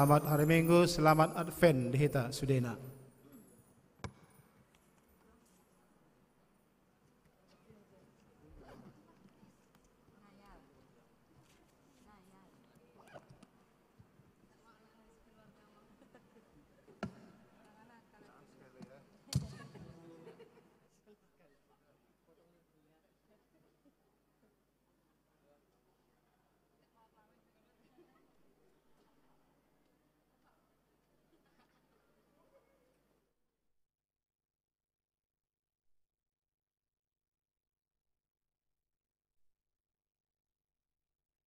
Selamat hari Minggu, selamat Advent di hita sudena.